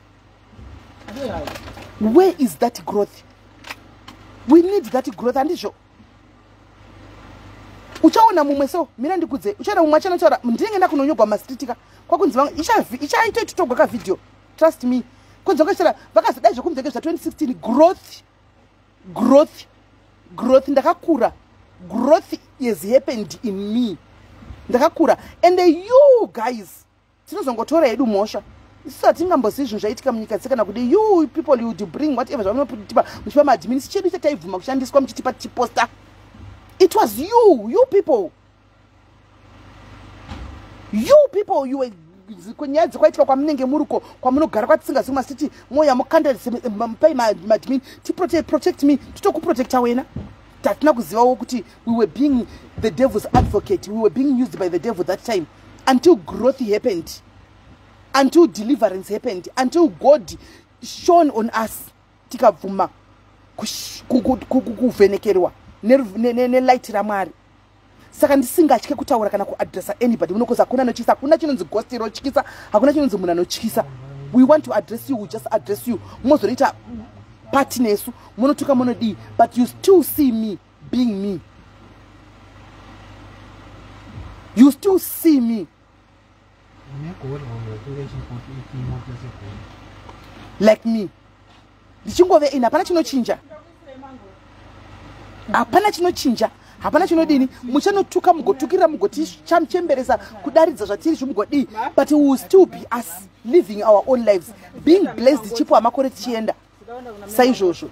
Where is that growth? We need that growth. Handizvo? Uchaona mumwe, so mira ndikudze, uchaona mumwe achanotaura, ndinenge ndakunonyogwa mastreet ka, kwakunzi ichaitoitogwa kavideo, trust me, kunzi vakachitaura vakazodai zvekunzeke zva2016. Growth, growth, growth. Ndakakura. Growth has happened in me. Ndakakura. And you guys, tinozongotora hedu mhosva isusu, hatingambozivi zvinhu zvaitika munyika dzese kana kuti you people, you would bring whatever zvamunotipa muchipa maadmins chedu chataibvuma kushandiswa muchitipa tichiposta. It was you, you people, you people, you were nyaya dzekaitika kwamunenge muriko, kwamunogara, kwatisingazivi masiti moya mukanda pai maadmin tiprotect me, titokuprotecta wena. Tatina kuzivawo kuti we were being the devil's advocate. We were being used by the devil that time until growth happened, until deliverance happened, until God shone on us, tikabvuma kuvhenekerwa nelight raMwari. Saka ndisingatye kutaura kana kuaddressa anybody munokoza. Hakuna anotyisa, hakuna chinonzi ghost rotyisa, hakuna chinonzi munhu anotyisa. We want to address you, we just address you. Mozonoita party nesu, munotuka, munodii, but you still see me being me. You still see me negoli imoto yasegoli. Like me, ndichingove ini. Hapana chinochinja, hapana chinochinja, hapana chinodini. Muchanotuka, mugotukirira, mugotichemberesa kudaridza zvatiri, zvimugodii, but we will still be us, living our own lives, being blessed. Chipo hamakore tichienda saizvozvo,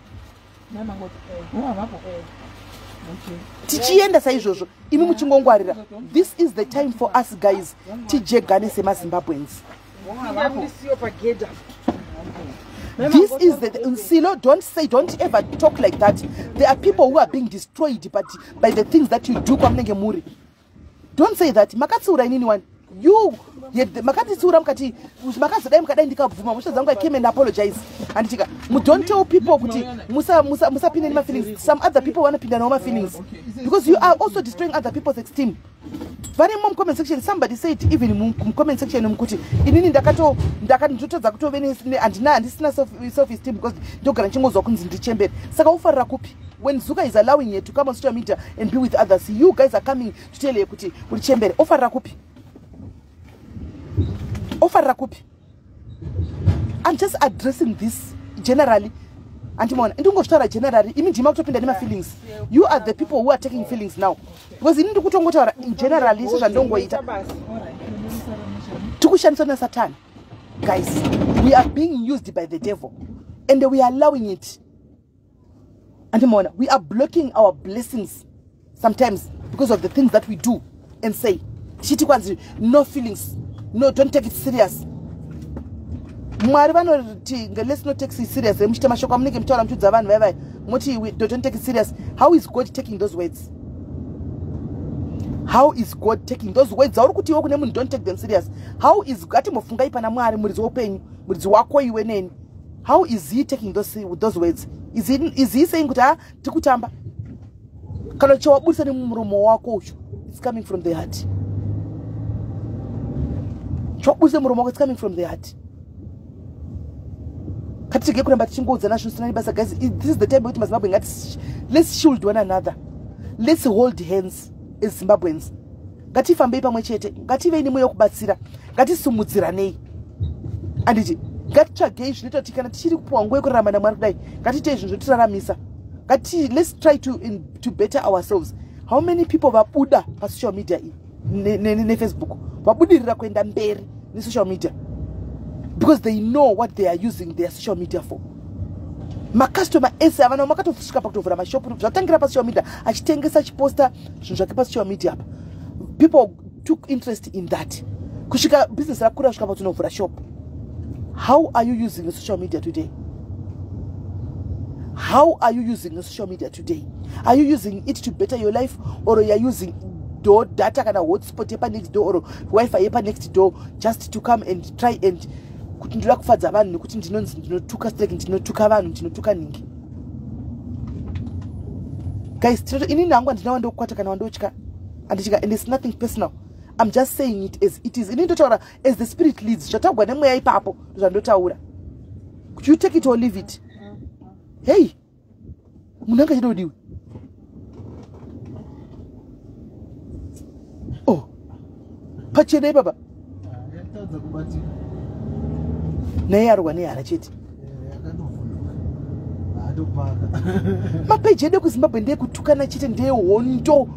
tichienda saizvozvo, imi muchingongwarira. This is the time for us guys tijegane semaZimbabweans. This is the Silo. Don't say, don't ever talk like that. There are people who are being destroyed, but by the things that you do kwamunenge muri. Don't say that. Makatsiura inini one, you makatitsiura, mukati makazodai, mukadai, ndikabvuma mhosva dzangu. I came and apologize, handitika? Don't tell people kuti musapinde nemafeelings. Some other people vanopinda nawo mafeelings because you are also destroying other people's esteem. Varimo mucomment section. Somebody said even mucomment section mukuti inini ndotadza kutove handina, handisina self esteem because ndogara ndichingozwa kunzi ndichembere. Saka ufarira kupi when Zuka is allowing her to come on social media and be with others? You guys are coming to tell her kuti uri chembere. Ofarira kupi? Ofarira kupi? I'm just addressing this generally, andimona ndingozvitaura generally. Imi ndima kutopinda nemafeelings. You are the people who are taking feelings now, because ini ndikutongotaura generally sezvandongoita. Tikushandiswa nasatani, guys. We are being used by the devil and we are allowing it, andimona? We are blocking our blessings sometimes because of the things that we do and say, tichiti kwanzi no feelings, no, don't take it serious. Mwari vanoti let's not take it serious. Muchiita mashoko amunenge mutaura, muchiudza vanhu vaivai, moti don't take it serious. How is God taking those words? How is God taking those words auri kuti iwe kune munhu, "Don't take them serious"? How is, ngatimbofungai pana Mwari, muridzi weupenyu, muridzi wako iwe neni. How is he taking those words? Is he saying kuti ha, tiri kutamba? Kana chawabudisa nemumuromo wako ucho, it's coming from the heart. Chawabudisa muromo wako, it's coming from the heart. Katirege kuramba tichingoudzana zvinhu zvisina nebasa, guys. This is the time yekuti maZimbabwe ngati, let's shield one another. Let's hold hands as Zimbabweans. Ngatifambei pamwe chete, ngativei nemweya wekubatsira, ngatisumudziranei, anditi? Ngatitsvagei zvinoita kuti kana tichiri kupiwa nguva yekurarama naMwari kudai, ngatiitei zvinhu zvotiraramisa. Ngati, let's try to better ourselves. How many people vabuda pasocial media iyi neFacebook, vabudirira kuenda mberi nesocial media because they know what they are using their social media for? Macustomer ese avana makatosvika pakutovhura mashopu, zvatangira pasocial media, achitengesa, achiposta zvinhu zvake pasocial media apa. People took interest in that kusvika business rakura, kusvika pakutonovhura shop. How are you using your social media today? How are you using your social media today? Are you using it to better your life, or you are using door data kana hotspot yepanext door or WiFi yepanext door just to come and try and kuti ndoda kufadza vanhu, nekuti ndinonzi ndinotuka strek, ndinotuka vanhu, ndinotuka nhingi? Guys, inini hangu handina wandokwata kana wandotya, handitika? And it's nothing personal. I'm just saying it as it is. Inini ndotaura as the Spirit leads. Zvataurwa nemweya ipapo zvandotaura. You take it or leave it. Hei, munhu anga achida kudiwe. Oh, pachena ipapa. Naye arwa nehara chete. Mapeji edu ekuZimbabwe ndeyekutukana chete, ndeyehondo.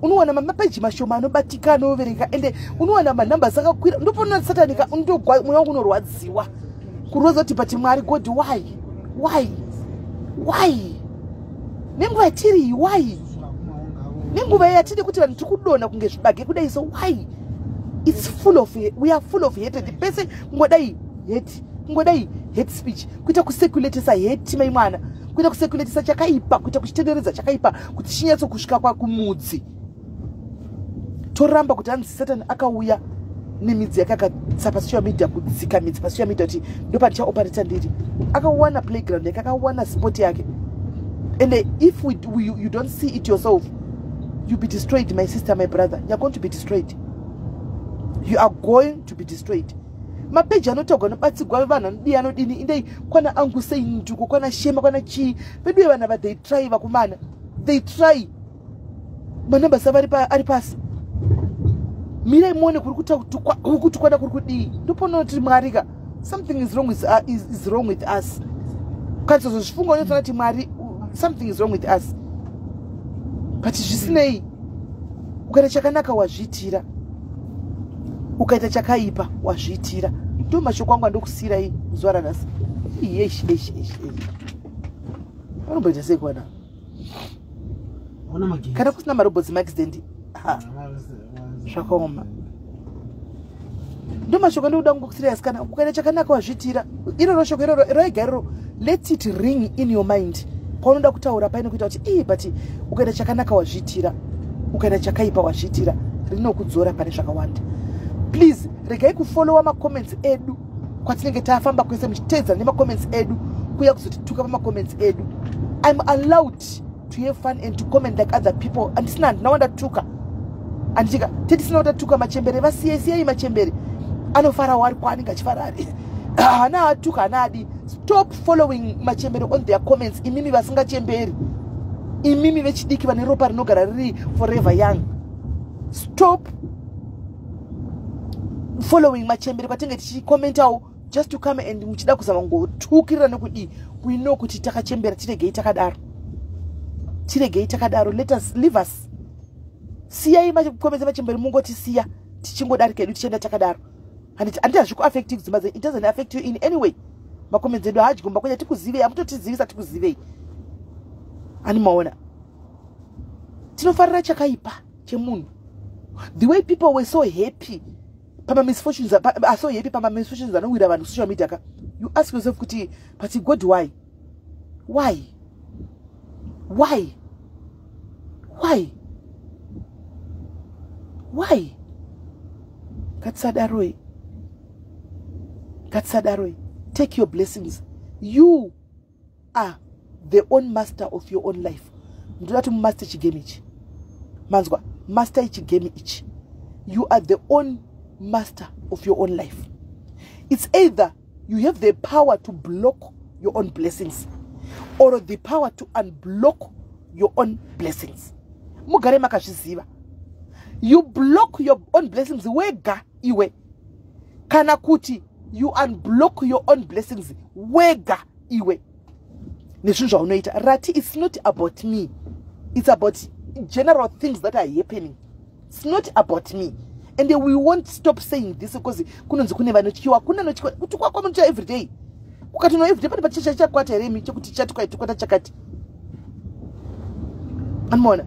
Unowana mapeji mashoma anobatika, anovereka, ende unowana manumbers akakwira. Ndopona satanika, mweya wangu unorwadziwa, kurwadza kuti, but Mwari, God, why, why, why nenguva yatiri, why nenguva yatiri kuti vanhu tiri kudonha kunge zvibage kudai? So why it's full of, we are full of hatred pese. Kungodai hate, kungodai hate speech, kuita kucirculatesa hate, mai mwana, kuita kucirculatesa chakaipa, kuita kuchitenderedza chakaipa kuti chinyatsokusvika kwakumudzi. Toramba kuti hanzi Satani akauya nemidzi yake, akatsa pasocial media, kudzika midzi pasocial media kuti ndopandichaoperata ndiri. Akawana playground yake, akawana spot yake. And if you don't see it yourself, you be destroyed. My sister, my brother, you are going to be destroyed. You are going to be destroyed. Mapeji anotagwa, anobatsigwa vanhu, anodii, anodini, indei kwana angu sei nduko, kwana Shema, kwana chii veduye. Vanhu ava, they try, vakomana, they try. Manumbers avo ari pasi. Mirai muone kuri kutukwana, kuri kudii. Ndoponoti Mwarika, something is wrong with us. Ukatozozvifunga, unotoona kuti Mwari, something is wrong with us. But zvisinei, ukaita chakanaka wazviitira, ukaita chakaipa wazviitira. Ndo mashoko angu andokusiyirai zuva ranhasi. Yesh, esh, esh. Vanomboita sei kuwana kana kusina marobots, maaccident zvakaoma. Ndo mashoko andikuda kungokusira asikana. Ukaita chakanaka wazviitira. Iroro shoko iroro rega iroro, let it ring in your mind paunoda kutaura, paine kuita kuti ii. But ukaita chakanaka wazviitira, ukaita chakaipa wazviitira. Rinokudzora pane zvakawanda. Please, regai kufollowa macomments edu kwatinenge tafamba kwese, muchiteedzana nemacomments edu, kuya kuzotituka pamacomments edu. I'm allowed to have fun and to comment like other people. Handisina, handina wandatuka, handitika tetisina kutatuka. Machembere vasiyei, siyei machembere anofarawo ari kwaanenge achifara ari. Hana atuka, hana adi. Stop following machembere on their comments. Imimi vasingachemberi, imimi vechidiki vane ropa rinogara riri forever young, stop following machembere kwatinge tichicommentawo just to come and muchida kuzama kungotukirira nekudii. We know kuti takachembera. Tiregei takadaro, tiregei takadaro. Let us, leave us. Siyai macomments machembere, mungotisiya tichingodarika edu, tichienda takadaro. Handiti hazvikuaffecti kudzimba dzenyu? It doesn't affect you in any way. Macomments edu haadyi mumba kwenya. Tikuzivei, hamutotizivisa, tikuzivei. Ani maona tinofarira chakaipa chemunhu. The way people were so happy pamamisfortunes, are so happy pamamisfortunes anowira vanhu social media ka, you ask yourself kuti, but God, why, why, why, why, why? Ngatisadaroi, ngatisadaroi. Take your blessings. You are the own master of your own life. Ndoda kuti mumaster chigame ichi. Manzwa? Master ichigame ichi. You are the own master of your own life. It's either you have the power to block your own blessings or the power to unblock your own blessings. Mugare makazviziva. You block your own blessings wega iwe, kana kuti you unblock your own blessings wega iwe nezvinhu zvaunoita. Rati it's not about me, it's about general things that are happening. It's not about me. And we won't stop saying this because kunonzi kune vanotyiwa. Kuna anotyiwa kutukwa kwamunoita everyday. Ukatono everyday pane pachichachakwata here imi chekuti chatukwa tukwata chakati anomaona?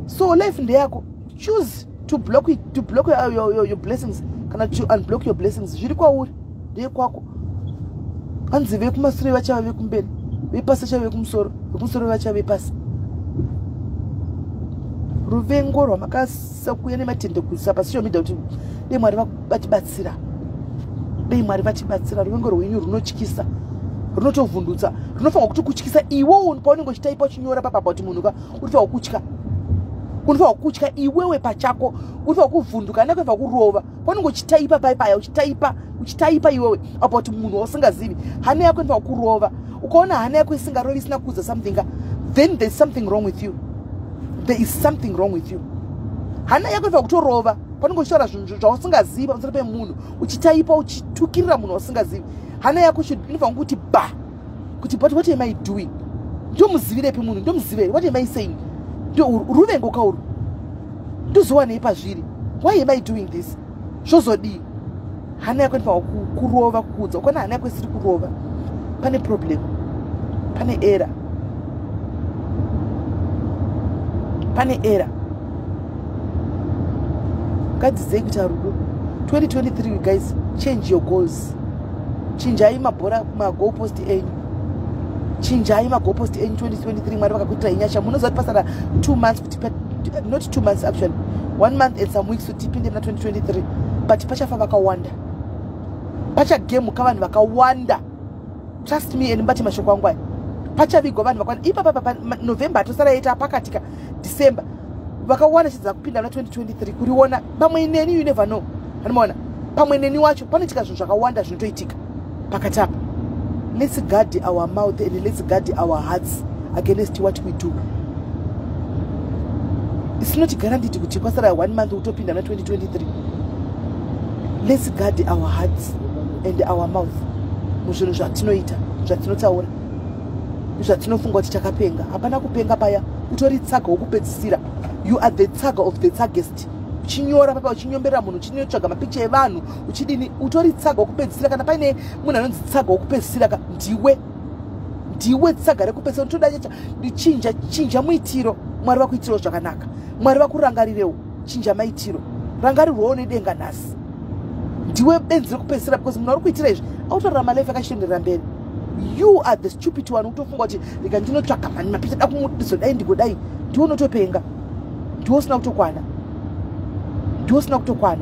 So life ndeyako. Choose to block it, to block your blessings kana to unblock your blessings. Zviri kwauri, ndeyekwako. Hanzi vekumasure vachava vekumberi, vepasi vachava vekumusoro, vekumusoro vachava vepasi. Ruvengo rwamakasakuya nematende kuisa pasocial media, kuti dei Mwari vatibatsira, dei Mwari vatibatsira. Ruvengo rwenyu runotyisa, runotovhundutsa, runofanirwa kuti kutyisa iwewo paunenge uchitaipa, uchinyora papa kuti munhu ka, unofanirwa kutya, unofanirwa kutya iwewe pachako, unofanirwa kuvhunduka nekufanirwa kurova paunenge uchitaipa paipaya, uchitaipa, uchitaipa iwewe about munhu wausingazivi. Hana yako inofanirwa kurova. Ukaona hana yako isingarovi, isina kuudza something, then there's something wrong with you. There is something wrong with you. Hana yako inofanira kutorova panenge uchitaura zvinhu zvausingazivi pamusoro pemunhu, uchitaipa, uchitukirira munhu wausingazivi. Hana yako inofanira kuti ba, kuti, "But what am I doing? Ndomuzivirepi munhu? Ndomuziveri? What am I saying? Ruvengo kauru, ndozowanei pazviri? Why am I doing this? Zvozodii?" Hana yako inofanira kurova, kukuudza. Ukaona hana yako isiri kurova, pane problem, pane error, pane error. Ngadzidzei kuita rudo. 2023, guys, change your goals. Chinjai mabhora, magoalpost enyu. Chinjai magoalpost enyu 2023. Mwari vakakuitirai nyasha. Munoziva kuti pasara 2 months kuti, not 2 months actually, one month and some weeks kuti tipinde muna 2023. But pachafa vakawanda, pachagemuka vanhu vakawanda. Trust me and mubate mashoko angu aya. Pachavigwa vanhu vakawanda ipapa. November atosara yaita pakatika, December, vakawanda chidza kupinda muna 2023 kuriona. Pamwe neni, you never know. Anomaona pamwe neni wacho. Panoitika zvinhu zvakawanda zvinotoitika pakati apa. Let's guard our mouth and let's guard our hearts against what we do. It's not guaranteed kuti kwasara one month utopinda muna 2023. Let's guard our hearts and our mouth muzvinhu zvatinoita, zvatinotaura, zvatinofunga kuti takapenga. Hapana kupenga paya. Utori tsaga wokupedzisira. You are the tsaga of the tsagest. Uchinyora papa, uchinyomberera munhu, uchinotsvaga mapicha evanhu, uchidini, utori tsaga wokupedzisira. Kana paine munhu anonzi tsaga wokupedzisira ka, ndiwe, ndiwe tsaga rekupedzisira. Toda chinja, chinja muitiro. Mwari vakuitirawo zvakanaka. Mwari vakurangarirewo. Chinja maitiro, rangarirwawo nedenga nhasi. Ndiwe benzi rekupedzisira, because munhu ari kuitira izvi autorarama life akachitenderera mberi. You are the stupid one. Utofunga kuti rega ndinotsvaga mani mapicha, da kumuzodai, ndigodai. Ndiwe unotopenga, ndiwe usina kutokwana, ndiwe usina kutokwana.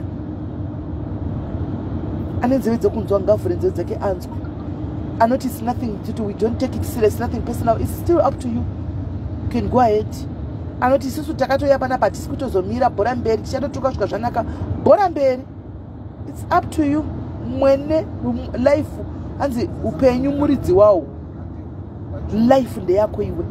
Ane nzeve dzekunzwa ngavhure nzeve dzake anzwe. Anoti it's nothing to do, we don't take it serious, nothing personal, it's still up to you, you can go ahead. Anoti isusu takatoya panapa, hatisi kutozomira, bhora mberi, tichatotuka svika zvanaka, bhora mberi. It's up to you. Mwene life, hanzi upenyu muridzi wawo. Life ndeyako iwe,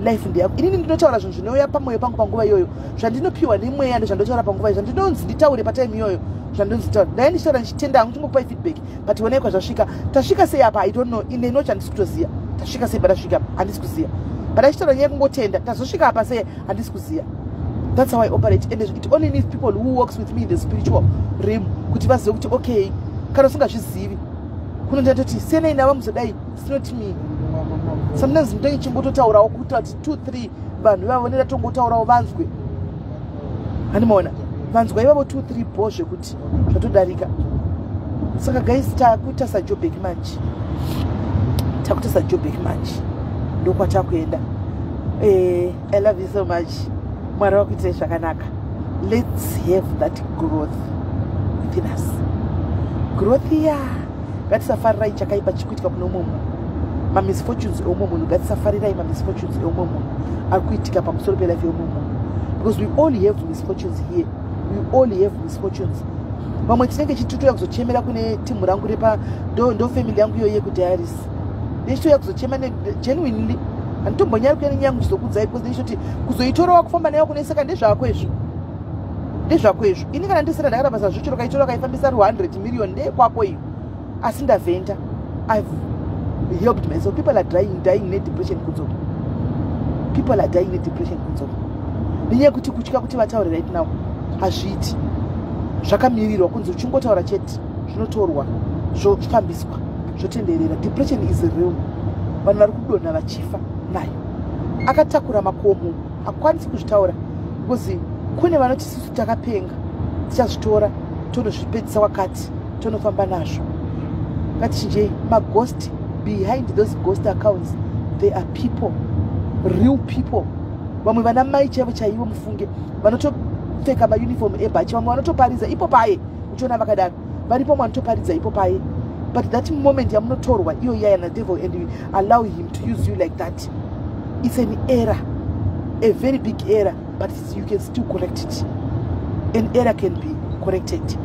life ndeyako. Inini ndinotaura zvinhu zvinouya pamwoyo pangu panguva iyoyo, zvandinopiwa nemweya ndozvandotaura panguva iyo, zvandinonzi nditaure patime iyoyo, zvandinonzi nditaure. Ndai ndichitaura ndichitenda hangu, chingokupai feedback, but onai kwazvasvika. Tasvika sei apa? I don't know. Ine nocho handisi kutoziva tasvika sei patasvika, handisi kuziva. But achitaura nyaya yekungotenda, tazosvika apa sei, handisi kuziva. That's how I operate, and it only needs people who works with me in the spiritual realm kuti vazive kuti okay. Kana usingazvizivi, kunondandoti siyanai nava muzodai. It's not me. Sometimes ndinenge chimbototaurawo kuitira kuti two three vanhu ivavo nendatongotaurawo vanzwe. Handimaona vanzwa ivavo two three bo zvekuti zvatodarika. Saka guys, takuita saJobek manje, takuita saJobek manje, ndokwatakuenda. I love you so much. Mwari vakuitirai zvakanaka. Let's have that growth within us. Growth ya, ngatisafarirai chakaipa chikuitika kune umwe munhu, mamisfortunes eumwe munhu. Ngatisafarirai mamisfortunes eumwe munhu ari kuitika pamusoro pelife yeumwe munhu, because we all have misfortunes here. We all have misfortunes. Vamwe tinenge chititoya kuzochemera kune timu rangu repa ndo family yangu iyoyo yekudiaris, ndichitouya kuzochema genuinely. Handitombonyari kuya nenyaya yangu chizokudzai, because ndichitoti kuzoitorawa kufamba nayo kune saka ndezvako izvo, ndezvako izvo. Ini kana ndisina ndakata basa zvichiro kaitora kaifambisa ru100 million, ndekwako iyo. Asi ndavhenda, I've helped myself. People are dying, dying nedepression kunzoko. People are dying nedepression kunzoko nenyaya yekuti kutya kuti vataure right now hazviiti. Zvakamirirwa kunzi uchingotaura chete zvinotorwa, zvofambiswa, zvotenderera. Depression is real. Vanhu vari kudonha vachifa nayo. Akatakura makomo hakwanisi kuzvitaura, because kune vanoti isusu takapenga, tichazvitora tonozvipedzisa wakati tonofamba nazvo. Ngatichinjei maghost. Behind those ghost accounts there are people, real people. Vamwe vana mai chaivo chaivo, mufunge, vanotopfeka mauniform ebhachi. Vamwe vanotoparidza ipo paye, uchiona vakadaro varipo, vanotoparidza ipo paye. But that moment yamunotorwa iyo yaya nadevil and you allow him to use you like that, it's an error, a very big error, but you can still correct it. An error can be corrected.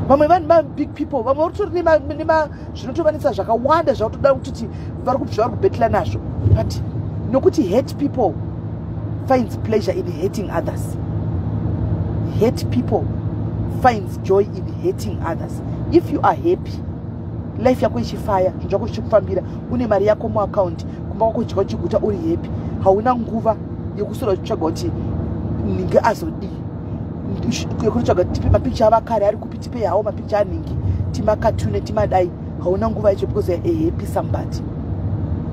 Vamwe vanhu mabig people, vamwe vari kutori zvinotovanetsa zvakawanda, zvakutoda kutoti vari zvavari kubattler nazvo, but nokuti hate people finds pleasure in hating others. Hate people finds joy in hating others. If you are happy, life yako ichifaya, zvinhu zvako zvichikufambira, une mari yako muaccount, kumba kwako chika uchiguta, uri happy, hauna nguva yekusora uchitsvaga kuti ninge azodii, yekutsvaga tipe mapicture avakare ari kupi, tipe hawo mapicture anhingi, timakatune, timadai. Hauna nguva yacho because you are a happy somebody.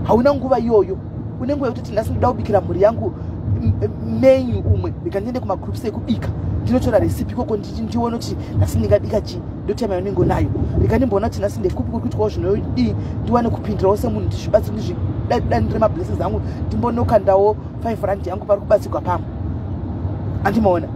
Hauna nguva iyoyo. Une nguva yekutoti nhasi ndoda kubikira mhuri yangu menyu umwe, rega ndiende kumagroups ekubika, ndinotora recipe ikoko, ndione kuti nhasi ndingabika chii, ndotema yaunenge unayo. Rega ndimboona kuti nhasi ndekupi kuri kuitwawo zvinodii, ndiwane kupindirawo semunhu, ndizvibatsire, ndizvidanire mablessings angu, ndimbonokandawo R5 yangu pari kubatsirwa pamwe. Andimaona,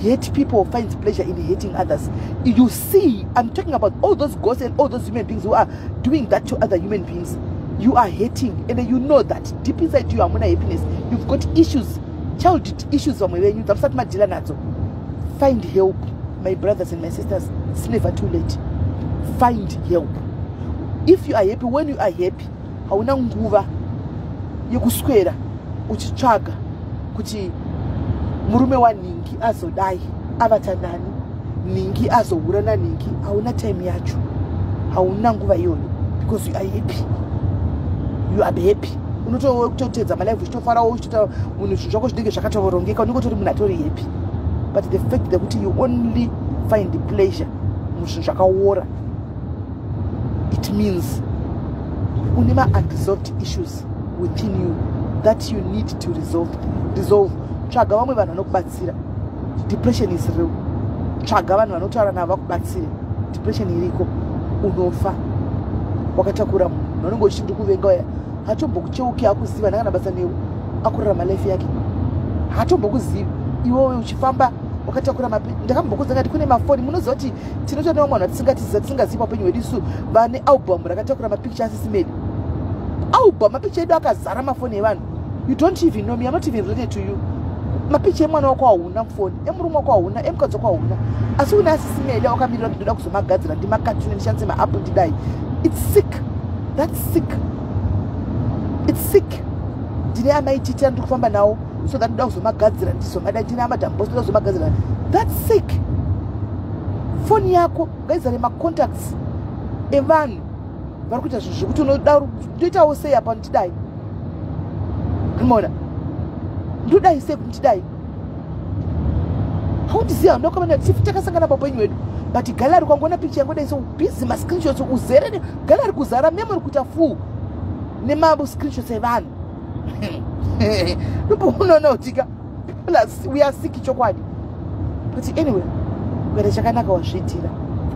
hate people finds pleasure in hating others. You see, I'm talking about all those ghosts and all those human beings who are doing that to other human beings. You are hating and you know that deep inside you hamuna happiness. You've got issues, childhood issues, vamwe venyu dzamusati madeala nadzo. Find help, my brothers and my sisters. It's never too late. Find help. If you are happy, when you are happy, hauna nguva yekuswera uchitsvaga kuti murume wanhingi azodai, avata nani, nhingi azohura nanhingi. Hauna time yacho, hauna nguva iyoyo because you are happy. You are happy. Unototedza malife uchitofarawo, uchitoita munhu, zvinhu zvako zvinenge zvakatorongeka, unenge utori munhu atori happy. But the fact that you only find pleasure muzvinhu zvakaora, it means une ma-unresolved issues within you that you need to resolve. Tsvaga vamwe vanhu vanokubatsira. Depression is real. Tsvaga vanhu vanotaura navo vakubatsire. Depression iriko. Unofa wakatakura munhu unenge uchiti ndikuvenga uya, hatombokucheuki, akuziva nakana basa newe, akurarama life yake, hatombokuzivi iwewe uchifamba wakatakura mape. Ndakambokuudza ngati kune mafoni, munoziva kuti tinotora nevamwe vanhu tisingazivi paupenyu hwedu isu, vane album rakatakura mapicture asisimedi album, mapicture edu akazara mafoni evanhu. You don't even know me. I'm not even related to you. Mapicture emwana wako hauna mufoni, emurume wako hauna, emukadzi wako hauna, asi une asisimedi wakamirira kuti ndoda kuzomagadzira, ndimakatune, ndishandise maapp, ndidai. It's sick. That's sick. It's sick. Ndine amaititi andiri kufamba nawo so that ndoda kuzomagadzira, ndizomadai. Ndine amadhambos, ndoda kuzomagadzira. That's sick. Foni yako ngaizare macontacts evanhu vari kuita zvinhu zvekuti unoda ndoitawo sei apa, ndidai, unoona, ndodai sei kuti ndidai. Haundiziva, ndokamana tifi takasangana paupenyu hwedu, but gallery kwangoona picha yangu dai, so busy mascreenshots uzere gallery, kuzara memory, kuita full nemascreenshots evanhu. Ndopo unoona kutika plus we are sick chokwadi. But anyway, kuita chakanaka wazviitira,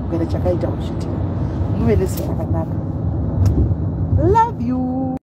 kuita chakaita wazviitira. Muve nezuva rakanaka.